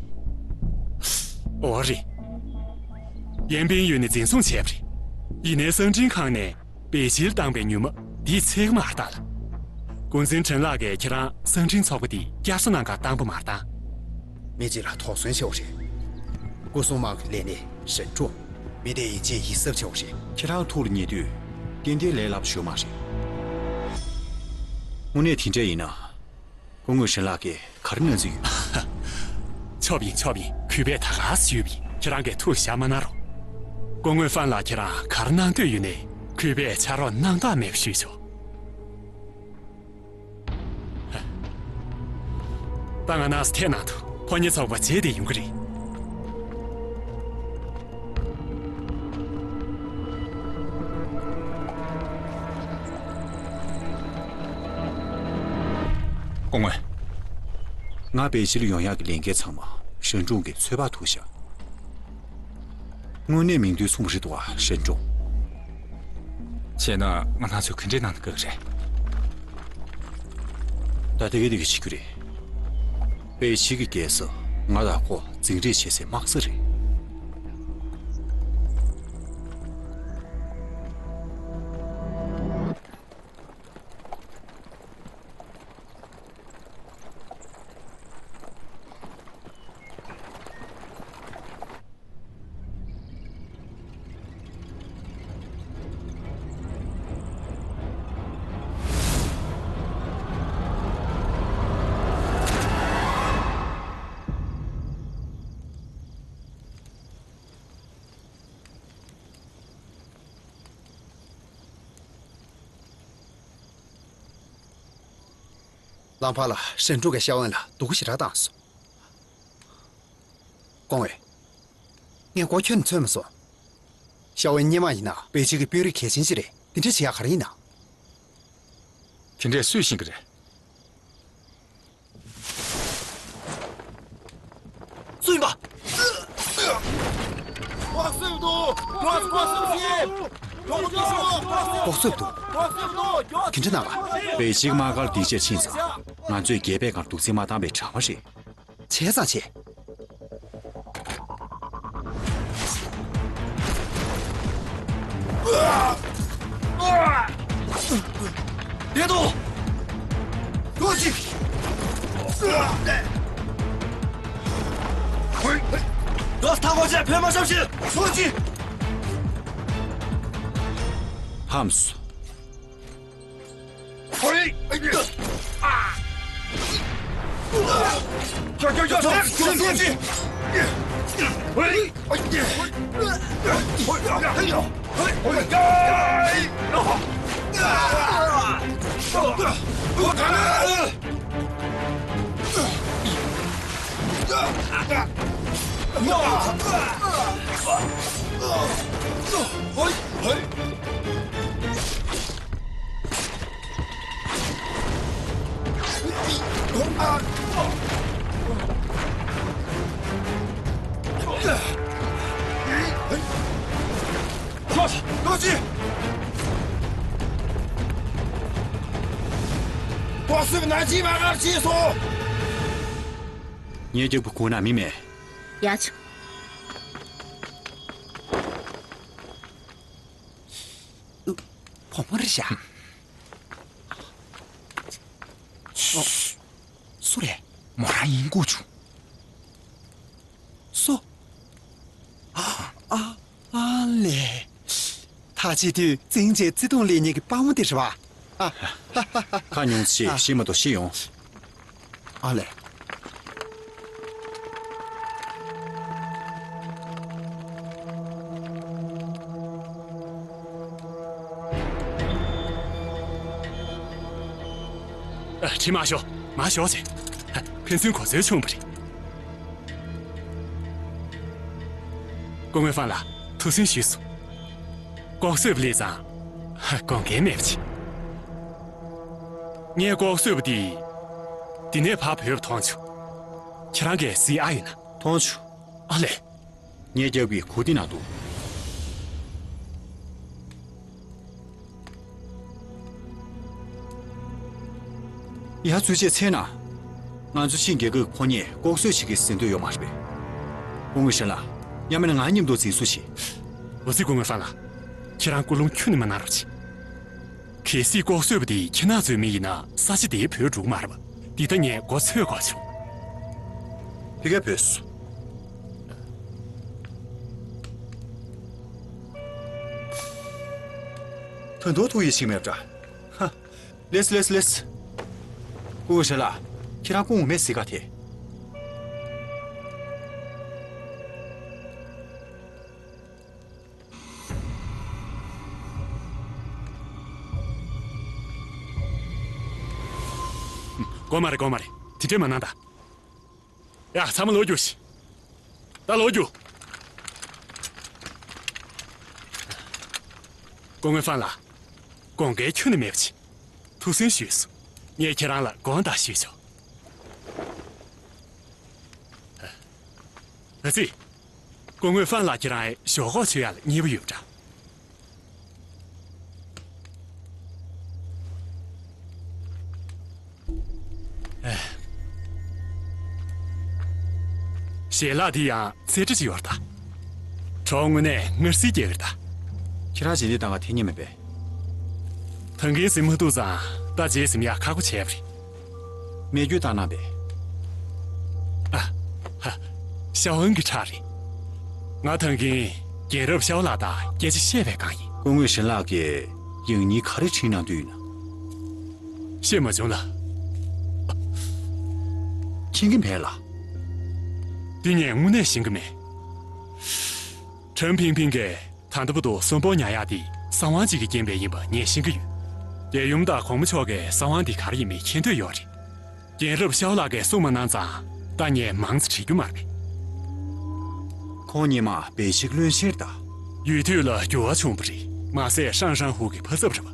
འོ་རེད། ཡན་པིན་ཡུལ་ནས་འཛིན་བཟུང་བྱས་པ་རེད། ཡིན་ནའི་གསང་འཕྲིན་ཁང་ནས་པེ་ཅིར་བཏང་པའི་ཉུལ་མ་འདི་ཚེག་མ་ལྟ་ལ། ཀུན་འཛིན་ཁྲིན་ལགས་ཀྱིས་ཁྱེད་རང་གསང་འཕྲིན་ཚོགས་པ་འདི་བསྐྱར་གསོ་གནང་གར་བཏང་པ་མ་རེད་ད། མི་གཅིག་ལ་དོགས་ཟོན་བྱས་པ་རེད། སྐུ་སྲུང་དམག་གི་ལས་སྣེ་ཧྲན་ཀྲུང་། མི་དེ་ཡིན་གཅིག་ཡིད་གཟབ་བྱས་པ་རེད། ཁྱེད་རང་ཐུགས་ལ་ཉེ་དུས་ཏན་ཏན་ལས་སླ་པོ་ཞིག་ཡོད་མ་རེད། དངོས་གནས་དེ་འདྲ་ཡིན་ན། སྐུ་ངོ་ཧྲིན་ལགས་ཀྱིས་ག་རེ་གནང་རྩིས་ཡོད། ཆོབ་ཡིན་ཆོབ་ཡིན། གུས་པས་ད་ག་སེ་ཞུས་པ་ཡིན། ཁྱེད་རང་གིས་ཐུགས་བཞག་མ་གནང་རོགས། སྐུ་ངོ་ཧྥན་ལགས་ཁྱེད་རང་ག་རེ་གནང་འདོད་ཡོད་ནའི་གུས་པས་ཕྱག་རོགས་གནང་དང་མེད་པ་ཞུས་ཆོག། ད་ང་ནང་སེ་ཐད་ནང་དུ་ཕོ་ཉ་ཚོགས་པ་མཇལ་ཏེ་ཡོང་གི་རེད། སྐུ་ངོ། ང་པེ་ཅིར་ཡོང་ཡག་གི་ལས་འགན་ཚང་མ་ཧྲན་ཀྲུང་གིས་ཚོད་དཔག་ཐུབ་ཤག། དངོས་གནས་མིང་དོན་མཚུངས་པ་རེད་འདུག་པ། ཧྲན་ཀྲུང་། བྱས་ན་ང་རང་ཚོས་ག་འདྲས་གནང་ན་དགའ་གི་རེད། ད་དེ་ག་དེ་ག་བྱེད་རྒྱུ་རེད། པེ་ཅི་གི་རྒྱལ་ས་ང་དང་ཁོ་འཛིང་རེས་བྱེད་སའི་དམག་ས་རེད། ལམ་བར་ལ་ཧྲན་ཀྲུང་གིས་ཤ་བན་ལ་སྡུག་པོ་ཞེ་དྲག་བཏང་སོང་། སྐུ་ངོ། ངས་མགོ་ཁྱོན་ནས་ཚོད་མ་སོང་། ཤ་བན་སྔོན་མ་ཡིན་ན་པེ་ཅིན་གྱི་དཔོན་རིགས་གལ་ཆེན་ཞིག་རེད། དེ་འདྲ་བྱེད་ཡག་ག་རེ་ཡིན་ནམ། དེ་འདྲས་སུས་ཤེས་ཀྱི་རེད། སུ་ཡིན་པ། ལྐོག་གསོད་འདུག་ལྐོག་གསོད་བྱེད། ལྐོག་གསོད་འདུག་ལྐོག་གསོད་འདུག་དེ་འདྲ་གནང་ག་པེ་ཅིན་དམག་སྒར་སྡིངས་ཆར་ཕྱིན་ཙང་ང་ཚོས་རྒྱལ་པོའི་སྒང་ལ་གདུག་རྩུབ་མ་བཏང་བའི་གྲྭ་པ་རེད། བྱས་ཙང་བྱས། བདེ་དོ། རྡོ་རྗེ། རྡོ་ཐག་གོ་ཆེ་བོད་མ་ཤོབ་ཤིག་རྡོ་རྗེ། ཕམ་སོང་། ལོ་ཅི། ལྐོག་གསོད་ནང་ཆེན་མ་གར་བྱས་སོང་། ངའི་རྒྱབ་ཀྱི་གུང་ན་མི་མེད། ཡ་ཆུ། བུ་མོ་རེད་ཤག་ཨོ། སུ་རེད། མོ་རང་ཡིན་དགོས་བྱུང་། སུ། ཨ་ཨ་ཨ་ལེ། ཐག་ཆད་དུས་བཙན་བྱས་བརྩེ་དུང་ལེན་མཁན་གྱི་དཔའ་མོ་དེ་རེད་པ། ཨ་ཧ་ཧ་ཧ། ཁ་ཉུང་ཙམ་བྱས། ཤི་མ་གཏོགས་ཤི་ཡོང་། ཨ་ལས། ཨ། ཁྲིད་མ་ཤོག་མ་ཤོག་ཅིག་ཕན་ཚུན་གོ་འཛོལ་བྱུང་བ་རེད། སྐུ་ངོ་ཧྥང་ལགས་ཐུགས་སུན་ཞུས་སོང་། ལྐོག་གསོད་པ་སླེབས་ཙང་དགོངས་འགལ་མེད་པ་བྱེད། ངས་ལྐོག་གསོད་པ་འདི། འདི་ནས་ཕར་བུད་པ་མཐོང་བྱུང་། ཁྱེད་རང་གིས་གཟིགས་ཨ་ཡོད་ན། མཐོང་བྱུང་། ཨ་ལས། ངའི་རྒྱབ་ཀྱི་གུར་དེ་ན་འདུག་ཡར་ཚུར་བྱས་ཚེ་ན། ང་ཚོ་ཕྱིན་རྒྱལ་ཁབ་ཁོ་གཉིས་ལྐོག་གསོད་བྱེད་ཀྱི་ཟིན་འདོད་ཡོད་མ་རེད་པས། སྐུ་ངོ་ཧྲན་ལགས། ཡང་མིན་ན་ང་མཉམ་དུ་འཛིན་བཟུང་བྱེད། འོ་ཙི་སྐུ་ངོ་ཧྥང་ལགས། ཁྱེད་རང་སྐུ་རླུང་ཁྱོན་ནས་མ་གནང་རོགས་གྱིས། གལ་སྲིད་ལྐོག་གསོད་པ་དེ་ཁྱེད་རང་ཚོའི་མི་ཡིན་ན་ས་ཆ་དེའི་བུད་འགྲོ་གི་མ་རེད་པ། འདི་ད་ངས་མགོ་ཚོས་དགོས་བྱུང་། ཕ་གིར་བུད་སོང་། ད་དུང་ཐུག་ཡས་ཞིག་མེད་པ་འདྲ། ཧ། ལགས་སོ་ལགས་སོ་ལགས་སོ། སྐུ་ངོ་ཧྲན་ལགས། ཁྱེད་རང་སྐུ་ངོ་མེད་ཟེར་ག་དེ། དགོས་མ་རེད་དགོས་མ་རེད། དེ་འདྲས་མ་གནང་ད། ཡ་ཚང་མ་ལོག་རྒྱུགས་ཤིག་ད་ལོག་རྒྱུགས། སྐུ་ངོ་ཧྥང་ལགས། དགོངས་འགལ་ཁྱོན་ནས་མེད་པ་བྱེད། ཐུགས་སུན་ཞུས་སོང་། ངས་ཁྱེད་རང་ལ་དགོངས་དག་ཞུས་ཆོག་ཨ་ཙི། སྐུ་ངོ་ཧྥང་ལགས་ཁྱེད་རང་ཞོག་ཁོག་མཆོད་ཡག་ལ་མཉེས་པོ་ཡོད་པ་འདྲ། ཞལ་ལག་འདི་ཡང་རྩེ་གྲ་ཅིག་ཡོད་རེད་ད། གྲོགས་དངོས་གནས་ངར་སིལ་རྒྱག་གི་རེད་ད། ཁྱེད་རང་རྗེས་འདེད་བཏང་ག་དེ་ཉིད་མིན་པས། ཐང་གིན་ཟིན་མ་ཐུབ་ཙང་ད་རྗེས་ཟིན་ཡག་ཁག་པོ་བྱས་པ་རེད། མེད་རྒྱུ་བཏང་གནང་པས། ཨ། ཧ། ཤའོ་ཨན་གྱི་ཁྲག་རེད། ང་ཐང་གིན་རྒན་རབས་ཤའོ་ལགས་དང་སྐད་ཆ་བཤད་པའི་སྒང་ཡིན། སྐུ་ངོ་ཧྲན་ལགས་ཀྱིས་ཡང་སྙིང་ག་རེ་བྲིས་གནང་འདོད་ཡོད་ན། ཤེས་མ་བྱུང་ལ། མཁྱེན་གྱི་མེད་ལ། འདི་ངས་དངོས་གནས་ཤེས་ཀྱི་མེད། ཁྲེན་ཕིང་ཕིང་གིས་ད་ལྟ་བར་དུ་གསོན་པོ་ཉར་ཡག་དེ་གསང་བ་གཅིག་གིས་རྐྱེན་པས་ཡིན་པ་ངས་ཤེས་ཀྱི་ཡོད། རྒྱལ་ཡུམ་དང་གོང་མ་མཆོག་གིས་གསང་བ་འདི་ག་རེ་ཡིན་མིན་མཁྱེན་འདོད་ཡོད་རེད། རྒན་རབས་ཤའོ་ལགས་ཀྱིས་གསུངས་མ་གནང་ཙང་ད་ངས་མང་ཙམ་བྲིས་རྒྱུ་མ་རེད། ཁོང་གཉིས་མ་བེ་ཤིག་བློན་ཆེན་རེད་ད། ཡུལ་དུས་ལ་འགྱུར་བ་བྱུང་བ་རེད། མ་ཟད་ཧྲང་ཧྲང་ཧུའུ་གི་ཕ་ཚབ་རེད་པ།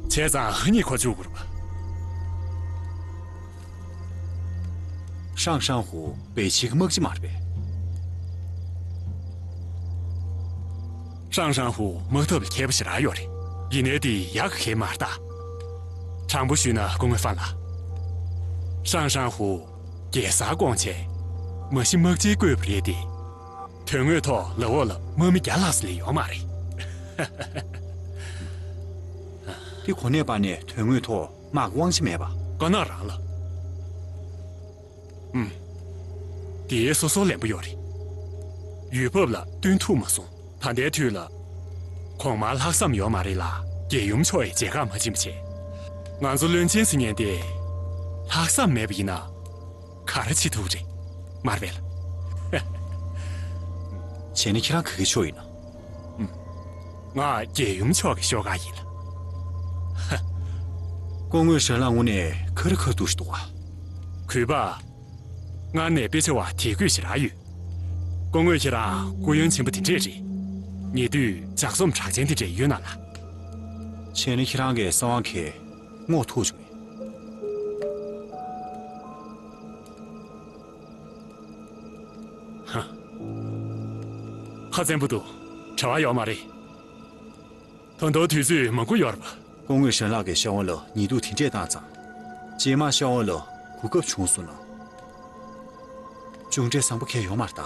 བྱས་ཙང་ཧ་ཉིས་ཁོ་བཅུག་དགོས་རེད་པ། ཧྲང་ཧྲང་ཧུའུ་བེ་ཤིག་དམག་སྤྱི་མ་རེད་པས། ཧྲང་ཧྲང་ཧུའུ་དམག་འཐབ་ལ་མཁས་པོ་ཞེ་དྲག་ཡོད་རེད། ཡིན་ནའི་དེ་ཡག་གི་གལ་མ་རེད་ད། དྲང་པོ་ཞུས་ན་སྐུ་ངོ་ཧྥང་ལགས། ཧྲང་ཧྲང་ཧུའུ་རྒྱལ་སར་དགོངས་བྱས། མ་གཞི་དམག་སྤྱིའི་བསྐོས་པ་རེད་དེ། དོན་དངོས་ཐོག་ལག་འོག་ལ་དམག་མི་བརྒྱ་ལྷག་ཙམ་ལས་ཡོད་མ་རེད། དེ་གོ་གནས་པ་ནས་དོན་དངོས་ཐོག་དམག་དབང་ཆ་མེད་པ། དཀར་ནག་རང་ལ། ཨུམ། དེའི་སོ་སོ་ལན་པོ་ཡོད་རེད། ཡུལ་བབ་ལ་བསྟུན་ཐུབ་མ་སོང་། ད་ལྟའི་དུས་ལ། གོང་མར་ལྷག་བསམ་ཡོད་མ་རེད་ལ། རྒྱལ་ཡུམ་མཆོག་ཡི་མཇལ་ཁ་མ་ཕྱིན་པ་བྱས། ང་ཚོ་བློན་ཆེན་ཟེར་མཁན་དེ། ལྷག་བསམ་མེད་པ་ཡིན་ན། ག་རེ་བྱེད་ཐུབ་རེད། མ་རེད་པས་ལ། བྱས་ན་ཁྱེད་རང་ག་གི་ཕྱོགས་ཡིན་ནམ། ང་རྒྱལ་ཡུམ་མཆོག་གི་ཤོག་ཁག་ཡིན་ལ། སྐུ་ངོ་ཧྲན་ལགས་དངོས་གནས་ཁ་རི་ཁ་ཐུག་ཞིག་འདུག་ག་གུས་པ། སྔར་ནས་དཔེ་ཆ་བ་དད་གུས་ཞེ་དྲག་ཡོད། སྐུ་ངོ་ཁྱེད་རང་སྐུ་ཡོན་ཆེན་པོ་དེ་འདྲས་རེད། ཉེ་དུས་ལྗགས་རྩོམ་གྲགས་ཅན་དེ་འདྲས་ཡོད་ན་ལ། བྱས་ན་ཁྱེད་རང་གི་གསང་བ་ཁེ་སྔོག་ཐུབ་བྱུང་ངས། ཧ། ཁ་བཙན་པོ་འདུག་བྲེལ་བ་ཡོད་མ་རེད། ད་དུང་དུས་ཚོད་མང་པོ་ཡོད་རེད་པ། སྐུ་ངོ་ཧྲན་ལགས་ཀྱིས་ཤའོ་ཝན་ལ་ཉེས་འཛུགས་དེ་འདྲས་བཏང་ཙང་། རྗེས་མ་ཤའོ་ཝན་ལ་གོ་སྐབས་བྱུང་སོང་ན། གཅུང་འབྲེལ་བཟང་པོ་གང་ཡང་ཡོད་མ་རེད་ད།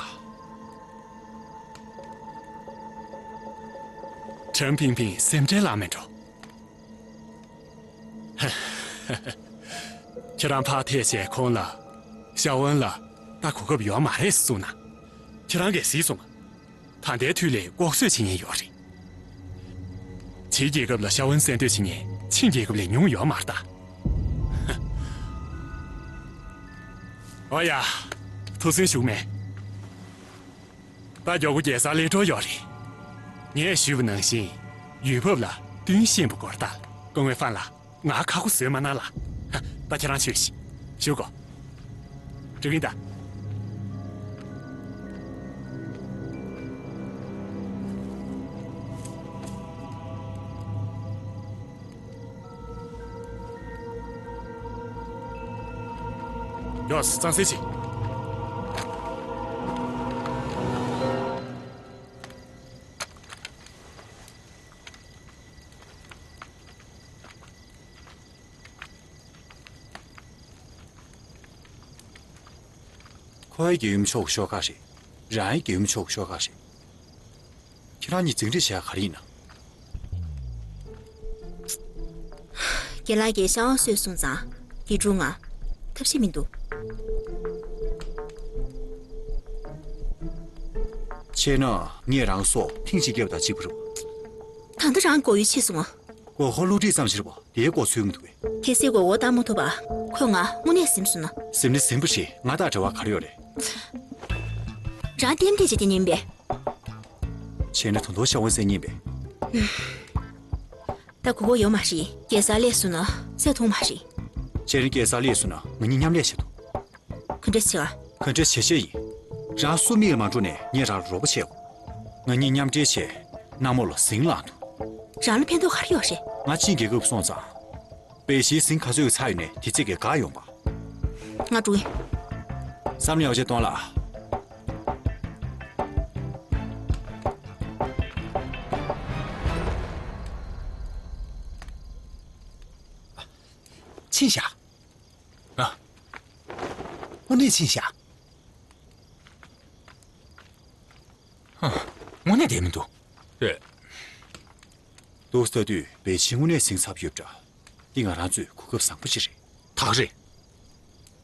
ཁྲེན་ཕིང་ཕིང་སེམས་ཁྲལ་ལངས་མེད་འགྲོ། ཁྱེད་རང་ཕར་ཐད་བྱས་ཁོང་ལ། ཤའོ་ཝན་ལ་ད་གོ་སྐབས་ཡོད་མ་རེད་གསུངས་ན། ཁྱེད་རང་གིས་གཟིགས་སོང་ང་། ད་ལྟའི་དུས་ལས་ལྐོག་གསོད་བྱེད་མཁན་ཡོད་རེད། ཕྱིའི་རྒྱལ་ཁབ་ལ་ཤའོ་ཝན་གསན་གཏོད་བྱེད་མཁན་ཆིན་རྒྱལ་ཁབ་ལས་ཉུང་ཡོད་མ་རེད་ད། ཨོ་ཡ། ཐུགས་སུན་ཞུགས་མེད། ད་མགྱོགས་པོ་རྒྱལ་སར་སླེབས་འགྲོ་ཡོད་རེད། ངས་ཞུས་པ་ནང་བཞིན་ཡུལ་བབ་ལ་བསྟུན་ཤེས་པ་དགོས་རེད་ད། སྐུ་ངོ་ཧྥང་ལགས། ང་ཁག་པོ་བཟོས་མ་གནང་ལ། ད་ཁྱེད་རང་ཚོས་ཤིག་བཞུགས་གོ། འགྲིག་གི་ཡིན་ད། ཡོས་གཙང་སེལ་བྱེད། ཁོའི་རྒྱལ་ཡུམ་མཆོག་གི་ཤོག་ཁག་རེད། རང་ཡི་རྒྱལ་ཡུམ་མཆོག་གི་ཤོག་ཁག་རེད། ཁྱེད་རང་གཉིས་འཛིང་རེས་བྱེད་ཡ་ག་རེ་ཡིན་ན། རྒན་ལགས་ཀྱིས་ཤ་བ་གསོས་སོང་ཙང་། དགེ་ཕྲུག་ང་ཐབས་ཤེས་མི་འདུག་བྱས་ན་ངས་རང་སྲོག་ཐེངས་གཅིག་བསྐྱབས་དང་གཅིག་པ་རེད་བ། ད་ལྟ་རང་མགོ་ཡུ་ཆེ་སོང་ང་། མགོ་ཧོ་བློ་འདྲིས་ཙམ་ཞིག་རེད་བ། དེའི་མགོ་ཚོས་མི་འདུག་གས། གལ་སྲིད་མགོ་བོ་བཏང་མ་ཐུབ་པ། ཁོས་ང་དངོས་གནས་ཟིན་སོང་ན། ཟིན་ནི་ཟིན་པ་རེད། ང་དང་འབྲེལ་བ་ག་རེ་ཡོད་རེད། རང་ལྟེམ་ལྟེ་བྱས་དེ་ཉན་པས། བྱས་ན་ད་དུང་ཤ་བ་གསོས་ཉན་པས། ད་གོ་གོ་ཡོད་མ་རེད། རྒྱལ་སར་སླེབས་སོང་ན་བསད་ཐུབ་མ་རེད། ཁྱེད་རང་རྒྱལ་སར་སླེབས་སོང་ན་ང་གཉིས་མཉམ་ལས་བྱེད་དོ། ག་འདྲ་བྱེད་ག་ག་འདྲ་བྱེད་བྱེད་ཡིན། རང་སུ་མིག་ལ་མ་འགྲོ་ནས་ངས་རང་ལ་རོགས་པ་བྱེད་དགོས། ང་གཉིས་མཉམ་འབྲེལ་བྱས་གནམ་འོག་ལ་ཟིང་ལངས་དོ། རང་ལ་ཕན་ཐོགས་ག་རེ་ཡོད་རེད། ང་ཅིན་རྒྱལ་ཁབ་སོང་ཙང་། པེ་ཤིའི་ཟིང་ག་ཚོད་ཀྱི་ཚར་ཡོད་ནས་དེ་ཚིག་གི་དགའ་ཡོང་པ། ང་འགྲོ་གི། བསམ་བློ་ཡག་བྱས་གཏོང་ལ། ཕྱིན་བཞག་ཨ། དངོས་གནས་ཕྱིན་བཞག་ཧ། དངོས་གནས་བསྡད་མི་འདུག་རེད། འདུག་ཟེར་དུས་པེ་ཤི་དངོས་གནས་ཟིང་ཚབ་ཡོད་འདྲ། འདི་ང་རང་ཚོའི་གོ་སྐབས་བཟང་པོ་ཞིག་རེད། ད་ག་རེད།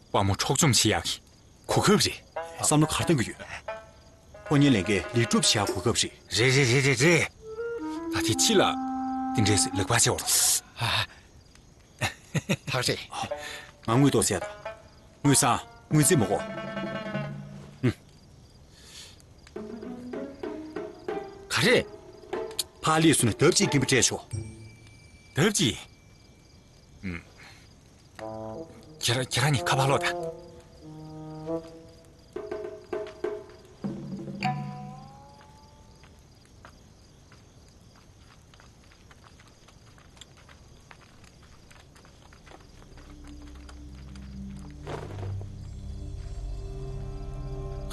དཔའ་མོ་འཕྲོག་བཅོམ་བྱེད་ཡག་གི་གོ་སྐབས་རེད། བསམ་བློ་ག་རེ་གཏོང་གི་ཡོད། ཁོ་གཉིས་ལས་འགན་ལེགས་སྒྲུབ་བྱེད་ཡག་གོ་སྐབས་རེད། རེད་རེད། ད་དེ་ཕྱི་ལ་དེ་འདྲས་ལག་པ་ཆེ་བ་རོ། ཨ། ད་ག་རེད། ང་དངུལ་ཏོག་ཙམ་ཡ་ད། དངུལ་སྲང་དངུལ་རྩིས་མ་གོ་ཨུམ། ག་རེ། ཕར་སླེབས་སོང་ན་ལྡབ་གཅིག་སྐྱིན་པ་སྤྲད་ཆོག་ལྡབ་གཅིག་ཨུམ། ཁྱེད་རང་ཁྱེད་རང་གཉིས་ཁ་ཕར་ལོག་དང་།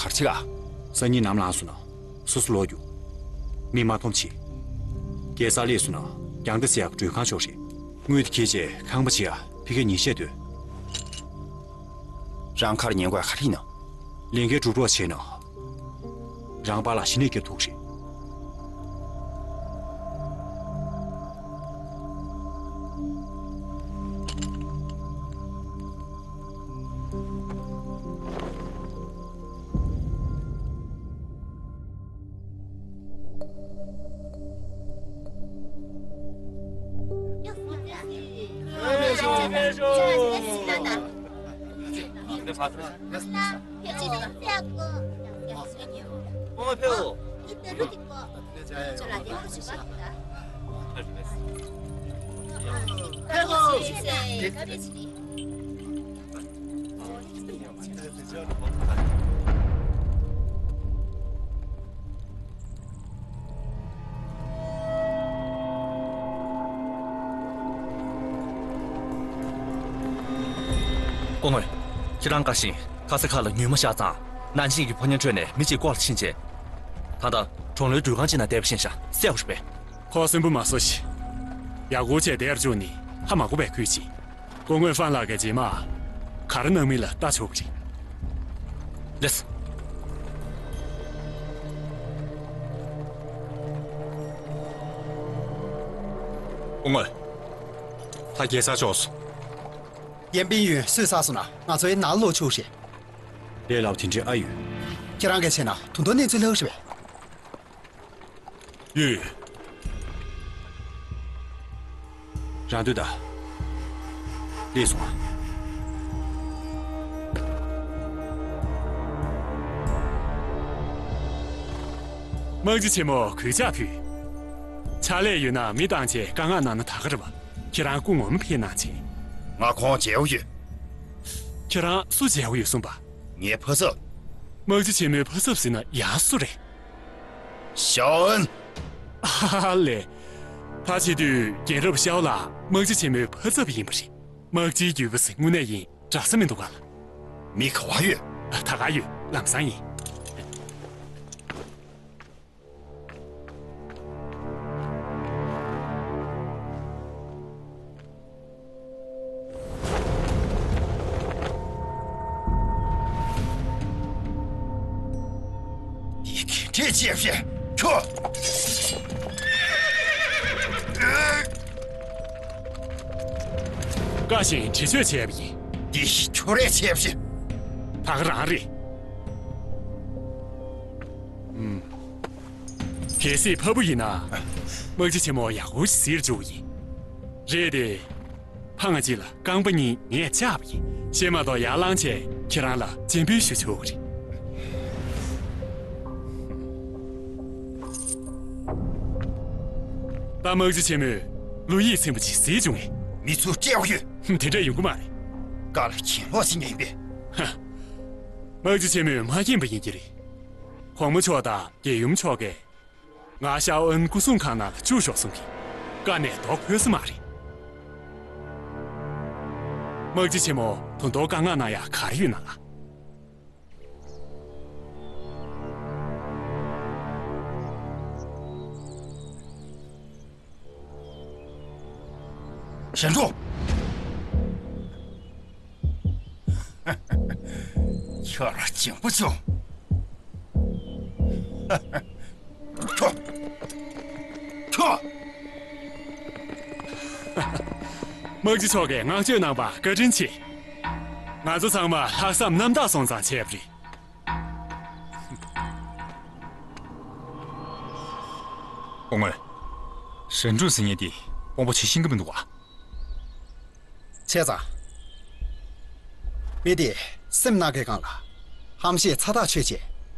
གར་ཆི་ག་སང་ཉིན་ནམ་ལངས་སོང་ན་སོ་སོ་ལོག་རྒྱུ། མི་མ་མཐོང་ཆེ། རྒྱལ་ས་སླེབས་སོང་ན་རྒྱང་ལྟ་ཟེར་ཡག་མགྲོན་ཁང་ཕྱོགས་རེད། དངུལ་དེ་འཁྱེར་བྱས་ཁང་པ་ཕྱེ་ཡ་ཕ་གིར་ཉིན་ཤས་སྡོད། རང་ཁར་ཉན་དགོས་ག་རེ་ཡིན་ནམ། ལས་འགན་སྒྲུབ་རོགས་བྱས་ན། རང་པཱ་ལགས་གཞི་ནས་སྐྱོབ་ཐུབ་ཀྱི་རེད། སྐུ་ངོ། ཁྱེད་རང་དགའ་ཞིང་ཁ་ས་ཁ་ལ་ཉུལ་མ་བཞག་ཙང་ནན་ཅིང་གི་ཕོ་ཉ་ཁྲོད་ནས་མི་གཅིག་སྐོར་ཕྱིན་རྗེས། ད་ལྟ་གྲོང་ལོའི་འགྲུལ་ཁང་གཅིག་ནང་བསྡད་པ་ཤེས་ཤག་གསལ་པོ་རེད་པས། ཁོ་གསོན་པོ་མ་བཟོ་ཞིག་ཡག་པོ་བྱས་བསྡད་རྒྱུ་ནི་ཧ་མ་གོ་བའི་ཁུལ་ཅིག་སྐུ་ངོ་ཧྥན་ལགས་ཀྱིས་རྗེས་མ་ག་རེ་གནང་མིན་ལ་ལྟ་ཆོག་གི་རེད། ལགས་སོ། སྐུ་ངོ། ད་རྒྱལ་སར་ཕྱོགས་སོང་། ཡན་པིན་ཡུན་གསོས་ཚར་སོང་ན་ང་ཚོའི་ནང་ལོག་ཆོག་རེད། ལས་སླ་པོ་དེ་འདྲ་ཨ་ཡོད། ཁྱེད་རང་གིས་བྱས་ན་ད་དུང་གནས་ཚུལ་ལྷག་རེད་པས། ཡོད། རང་སྡོད་དང་། སླེབས་སོང་ཨ། དམག་སྤྱི་ཆེན་མོ་གུས་ཕྱག་ཕུལ། ཕྱག་ལས་ཡོད་ན་མི་བཏང་བྱས་བཀའ་མངགས་གནང་ན་ད་ག་རེད་པ། ཁྱེད་རང་སྐུ་ངོ་མ་ཕེབས་གནང་བྱས། ང་ཁོང་མཇལ་འོ་ཡོད། ཁྱེད་རང་སུ་མཇལ་འོ་ཡོད་གསུངས་པ། ངའི་ཕ་ཚབ། དམག་སྤྱི་ཆེན་མོའི་ཕ་ཚབ་ཟེར་ན་ཡང་སུ་རེད། ཞའོ་ཨན། ཨ་ལེ། ཕལ་ཆེར་དུས་རྒན་རབས་ཞའོ་ལགས་དམག་སྤྱི་ཆེན་མོའི་ཕ་ཚབ་ཡིན་པ་རེད། དམག་སྤྱིའི་རྒྱུད་པ་ཟེར་དངོས་གནས་ཡིན་འདྲ་ས་མི་འདུག་ག་ལ། མི་ག་བ་ཡོད། ད་ག་ཡོད། ལམ་སང་ཡིན། འདི་ག་འདྲས་བྱས་པ་རེད། ཁྱོད། བཀའ་བཞིན་འདྲི་གཅོད་བྱས་པ་ཡིན། འདི་ཁྱོད་རས་བྱས་པ་རེད། ད་ག་རང་རེད། ཨུམ། གལ་སྲིད་ཕ་བུ་ཡིན་ན། དམག་སྤྱི་ཆེན་མོ་ཡག་པོ་ཞིག་གཟིགས་འཇུག་ཡིན། རེད་དེ། ཕ་ང་གཅིག་ལ་རྐང་པ་གཉིས་ངས་བཅག་པ་ཡིན། ཞེས་མ་གཏོགས་ཡར་ལངས་བྱས་ཁྱེད་རང་ལ་སྤྱན་འབུལ་ཞུ་ཆོག་གི་རེད། ད་དམག་སྤྱི་ཆེན་མོས་བློ་ཡིད་ཚིམ་པོ་ཅིག་གཟིགས་བྱུང་ངས། མི་ཚོ་སྤྲེའུ་ཡོད། ཧུམ། དེ་འདྲ་ཡོང་གི་མ་རེད། བཀའ་ལ་གྱེན་ལོག་ཟིན་ཡིན་པས། ཧ། དམག་སྤྱི་ཆེན་མོས་མ་མཁྱེན་པ་ཡིན་གྱི་རེད། གོང་མ་མཆོག་དང་རྒྱལ་ཡུམ་མཆོག་གིས། ང་ཤའོ་ཨན་སྐུ་སྲུང་ཁང་ནང་ལ་བཅུག་ཤོག་གསུང་གི། བཀའ་ནས་ལྡོག་ཕོད་ས་མ་རེད། དམག་སྤྱི་ཆེན་མོ་ད་དུང་བཀའ་མངགས་གནང་ཡག་ག་རེ་ཡོད་ན་ལ། ཞན་ཀྲུའུ། ཁྱོད་རང་འཇོན་པོ་བྱུང་། ཁྱོད། ཁྱོད། དམག་སྤྱི་མཆོག་གིས་བསྔགས་བརྗོད་གནང་བར་བཀའ་དྲིན་ཆེ། ང་ཚོ་ཚང་མ་ལྷག་བསམ་རྣམ་དག་སོང་ཙང་བྱས་པ་རེད། སྐུ་ངོ། ཞན་ཀྲུའུ་ཟེར་མཁན་དེ་དཔོན་པོ་བྱེད་ཤེས་ཀྱི་མི་འདུག་ག། བྱས་ཙང་། མི་དེ་སེམས་ནག་གི་སྒང་ལ་ཧམ་བཤད་ཚ་ཐག་ཆོད་བྱས་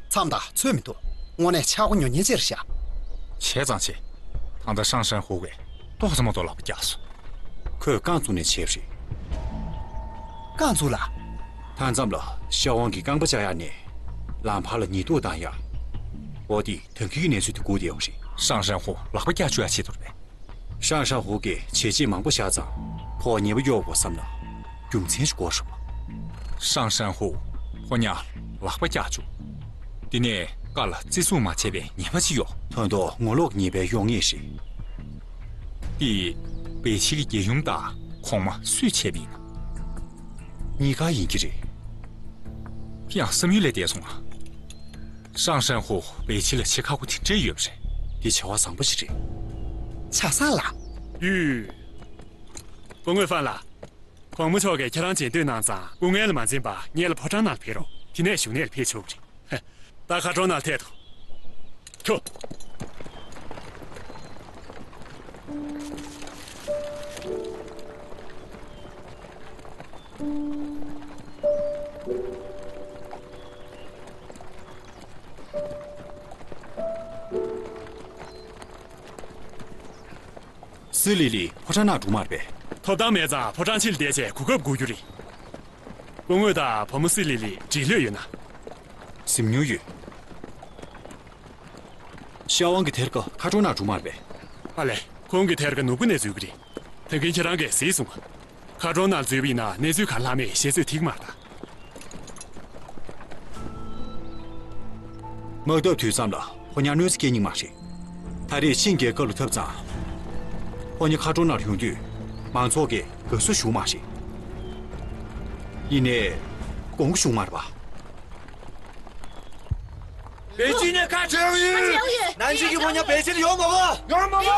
མཚམས་དང་ཚོད་མི་འདུག། དངོས་གནས་ཆག་སྒོ་ཉོ་མཁན་ཅིག་རེད་ཤག། བྱས་ཙང་བྱས། ད་ལྟ་ཧྲང་ཧྲན་ཧུའུ་གིས་ཏོག་ཙམ་མ་གཏོགས་ལག་པ་བརྒྱབ་སོང་། ཁོས་རྐང་བཙུགས་ནས་བྱས་པ་རེད། རྐང་བཙུགས་ལ། མཐའ་མཚམས་ལ་ཤ་ཝང་གི་རྐང་པ་བཅག་ཡག་ནས། ལམ་བར་ལ་ཉེས་འདུག་བཏང་ཡག། འོ་དེ་ད་གིན་གྱི་གནས་ཚུལ་དེ་སྒུག་བསྡད་ཡོད་རེད། ཧྲང་ཧྲན་ཧུའུ་ལག་པ་བརྒྱབ་བཅུག་ཡག་ཆེད་དུ་རེད་པས། ཧྲང་ཧྲན་ཧུའུ་གིས་བྱས་རྗེས་མང་པོ་བཞག་ཙང་ཁོ་ཉེས་པ་གཡོག་དགོས་བསམ་ན་རྒྱུ་མཚན་ཞིག་དགོས་རེད་པ། ཧྲང་ཧྲན་ཧུའུ་ཕོ་ཉར་ལག་པ་བརྒྱབ་བཅུག། དེ་ནས་བཀའ་ལ་བརྩི་སྲུང་མ་བྱས་པའི་ཉེས་པ་ཅི་ཡོད། ད་དུང་ངོ་ལོག་ཉེས་པའི་གཡོ་ངས་རེད། དེ་པེ་ཅིན་གྱི་རྒྱལ་ཡུམ་དང་གོང་མ་སུས་བྱས་པ་ཡིན་ན། གཉིས་ཀ་ཡིན་གྱི་རེད། ཡང་བསམ་ཡུལ་ལས་འདས་སོང་ང་། ཧྲང་ཧྲན་ཧུའུ་པེ་ཅིན་ལ་བྱེད་ཁག་པོ་དེ་འདྲས་ཡོད་པ་རེད། འདི་བྱ་བ་བཟང་པོ་ཞིག་རེད། ཆ་ཚང་ལ། ཡུས། སྐུ་ངོ་ཧྥན་ལགས། གོང་མ་མཆོག་གིས་ཁྱེད་རང་མཇལ་འདོད་གནང་ཙང་སྐུ་ངལ་ལ་མ་འཛེམས་པར་སྔོན་ལ་ཕོ་བྲང་ནང་ལ་ཕེབས་རོགས། དེ་ནས་བཞུགས་གནས་ལ་ཕེབས་ཆོག་གི་རེད། ད་མཁའ་འགྲོ་ནང་ལ་ཐད་དོ། ཁྱོ། སི་ལི་ལི་ཕོ་བྲང་ནང་འགྲོ་མ་རེད་པས། ཐོབ་ཐང་མེད་ཙང་ཕོ་བྲང་ཕྱི་ལ་བསྡད་བྱས་གོ་སྐབས་སྒུག་རྒྱུ་རེད། སྐུ་ངོ་དང་བུ་མོ་སི་ལི་ལི་འགྲིག་ལོས་ཡོད་ན། གཟིམ་མྱོང་ཡོད། ཤ་ཝང་གི་ཐེར་ཀ་མཁའ་འགྲོ་ནང་འགྲོ་མ་རེད་པས། ཨ་ལས། ཁོང་གི་ཐེར་ཀ་ནོར་བུ་ནས་འཛུལ་གི་རེད། ད་གིན་ཁྱེད་རང་གིས་གཟིགས་སོང་ང་། མཁའ་འགྲོ་ནང་འཛུལ་བ་ཡིན་ན་གནས་ཚུལ་ག་རེ་ལྷག་མེད་ཤེས་ཚོད་ཐིག་མ་རེད་ད། དམག་འཐབ་དུས་མཚམས་ལ་ཕོ་ཉར་གནོད་འཚེ་སྐྱེལ་ནི་མ་རེད། ད་རེས་ཆིང་རྒྱལ་ཁབ་ལ་འཐབ་ཙང་། ཕོ་ཉ་མཁའ་འགྲོ་ནང་ཡོང་དུས་མང་ཚོགས་ཀྱིས་དགའ་བསུ་ཞུ་མ་རེད། ཡིན་ནའི། དགོངས་ཞུ་མ་རེད་པ། པེ་ཅིན་ནས་ཁ་བྲལ་ཡོད། ནན་ཅིང་གི་ཕོ་ཉ་པེ་ཅིན་ལ་ཡོང་མ་དགོས། ཡོང་མ་དགོས།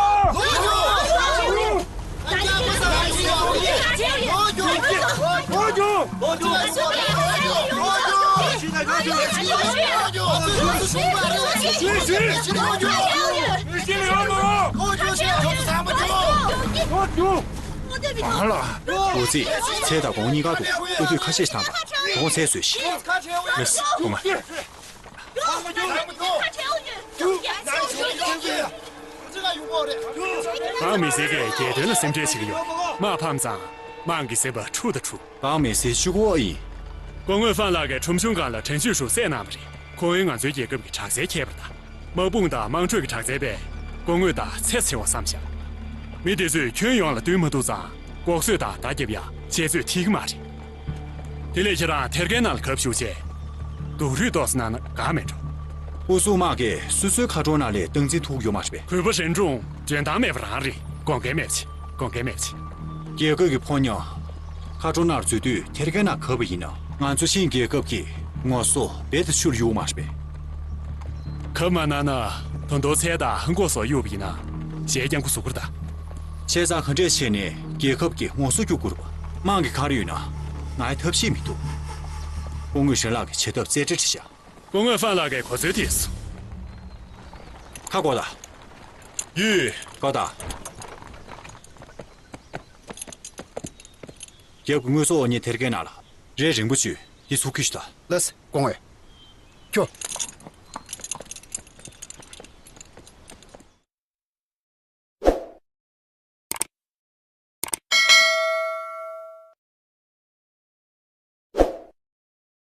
འོ་ཙི། ཚལ་དང་སྒོང་གཉིས་ཀ་འདུག། ཨུ་ཐུག་ཁ་ཤས་ཤིག་བཏང་དང་། ཨུ་ཐུག་ཁ་ཤས་ཤིག་བཏང་དང་། ལགས་སོ། ཐུག་མ། འབངས་མི་སེར་གྱིས་རྒྱལ་དོན་ལ་སེམས་ཁྲལ་བྱེད་ཀྱི་ཡོད། དམག་ཕམ་ཙང་དམངས་ཀྱི་སེམས་པ་འཁྲུག་དང་འཁྲུག། འབངས་མི་སེར་གཅིག་པོ་ཡིན། སྐུ་ངོ་ཧྥན་ལགས་ཀྱིས་ཁྲོམ་གཞུང་སྒང་ལ་དྲན་ཤོས་ཤིག་བསྩལ་གནང་བ་རེད། ཁོང་ཡང་ང་ཚོའི་རྒྱལ་ཁབ་ཀྱི་དྲག་རྩལ་མཁས་པ་དང་། དམག་དཔུང་དང་དམངས་ཁྲོད་ཀྱི་དྲག་རྩལ་པས་སྐུ་ངོ་དང་ཚད་ཆེ་བ་བསམ་བཞག། མི་དེ་ཚོས་ཁྱོན་ཡོངས་ལ་བསྟུན་མ་ཐུབ་ཙང་ལྐོག་གསོད་དང་མདའ་རྒྱབ་ཡ་བྱེད་ཚོད་ཐིག་གི་མ་རེད། དེ་ལས་ཁྱེད་རང་ཐེར་གའི་ནང་ལ་གབ་བཞུགས་བྱས། སྡུག་རུས་ཏོག་ཙམ་གནང་ན་དགའ་མེད་འགྲོ། ཨུ་སུ་དམག་གིས་སོ་སོའི་མཁའ་འགྲོ་ནང་ལ་སྟངས་འཛིན་ཐུབ་ཡོད་མ་རེད་པས། གུས་པ་རེ་འཁྲུངས་འཇོན་ཐང་མེད་པ་རང་རེད། དགོངས་འགལ་མེད་པ་བྱེད། དགོངས་འགལ་མེད་པ་བྱེད། རྒྱལ་ཁབ་ཀྱི་ཕོ་ཉ་མཁའ་འགྲོ་ནང་འཛུལ་དུས་ཐེར་གའི་ནང་གབ་པ་ཡིན་ན། ང་ཚོ་ཆིན་རྒྱལ་ཁབ་ཀྱི་ངོ་སོ་རྦད་དེ་ཆུར་གཡུག་མ་རེད་པས། གབ་མ་གནང་ན་ད་དུང་ཚལ་དང་ཧན་གོ་སོགས་གཡུག་པ་ཡིན་ན་གཞས་རྐྱང་ཁུ་བཟོ་དགོས་རེད་ད། བྱས་ཙང་ག་འདྲས་བྱས་ནས་རྒྱལ་ཁབ་ཀྱི་ངོ་སོ་སྐྱུག་དགོས་རེད་པ། དམག་གི་ག་རེ་ཡོད་ན་ང་ཡི་ཐབས་ཤེས་མི་འདུག་སྐུ་ངོ་ཧྲེན་ལགས་ཀྱིས་བྱེད་ཐབས་རྩལ་འགྲན་བྲིས་བཞག་སྐུ་ངོ་ཧྥན་ལགས་ཀྱིས་གོ་ཚོད་ཐིག་སོང་། ཁ་བསྐོ་ད། ཡུས། བསྐོ་ད། རྒྱབ་ཀྱི་དངོས་ཟོག་འོ་ཉེ་ཐེར་གའི་ནང་ལ་རེ་རིང་པོ་བཅུས་འདི་ཚུགས་ཀྱི་ཞུ་ད། ལགས་སེ་སྐུ་ངོ། ཁྱོ།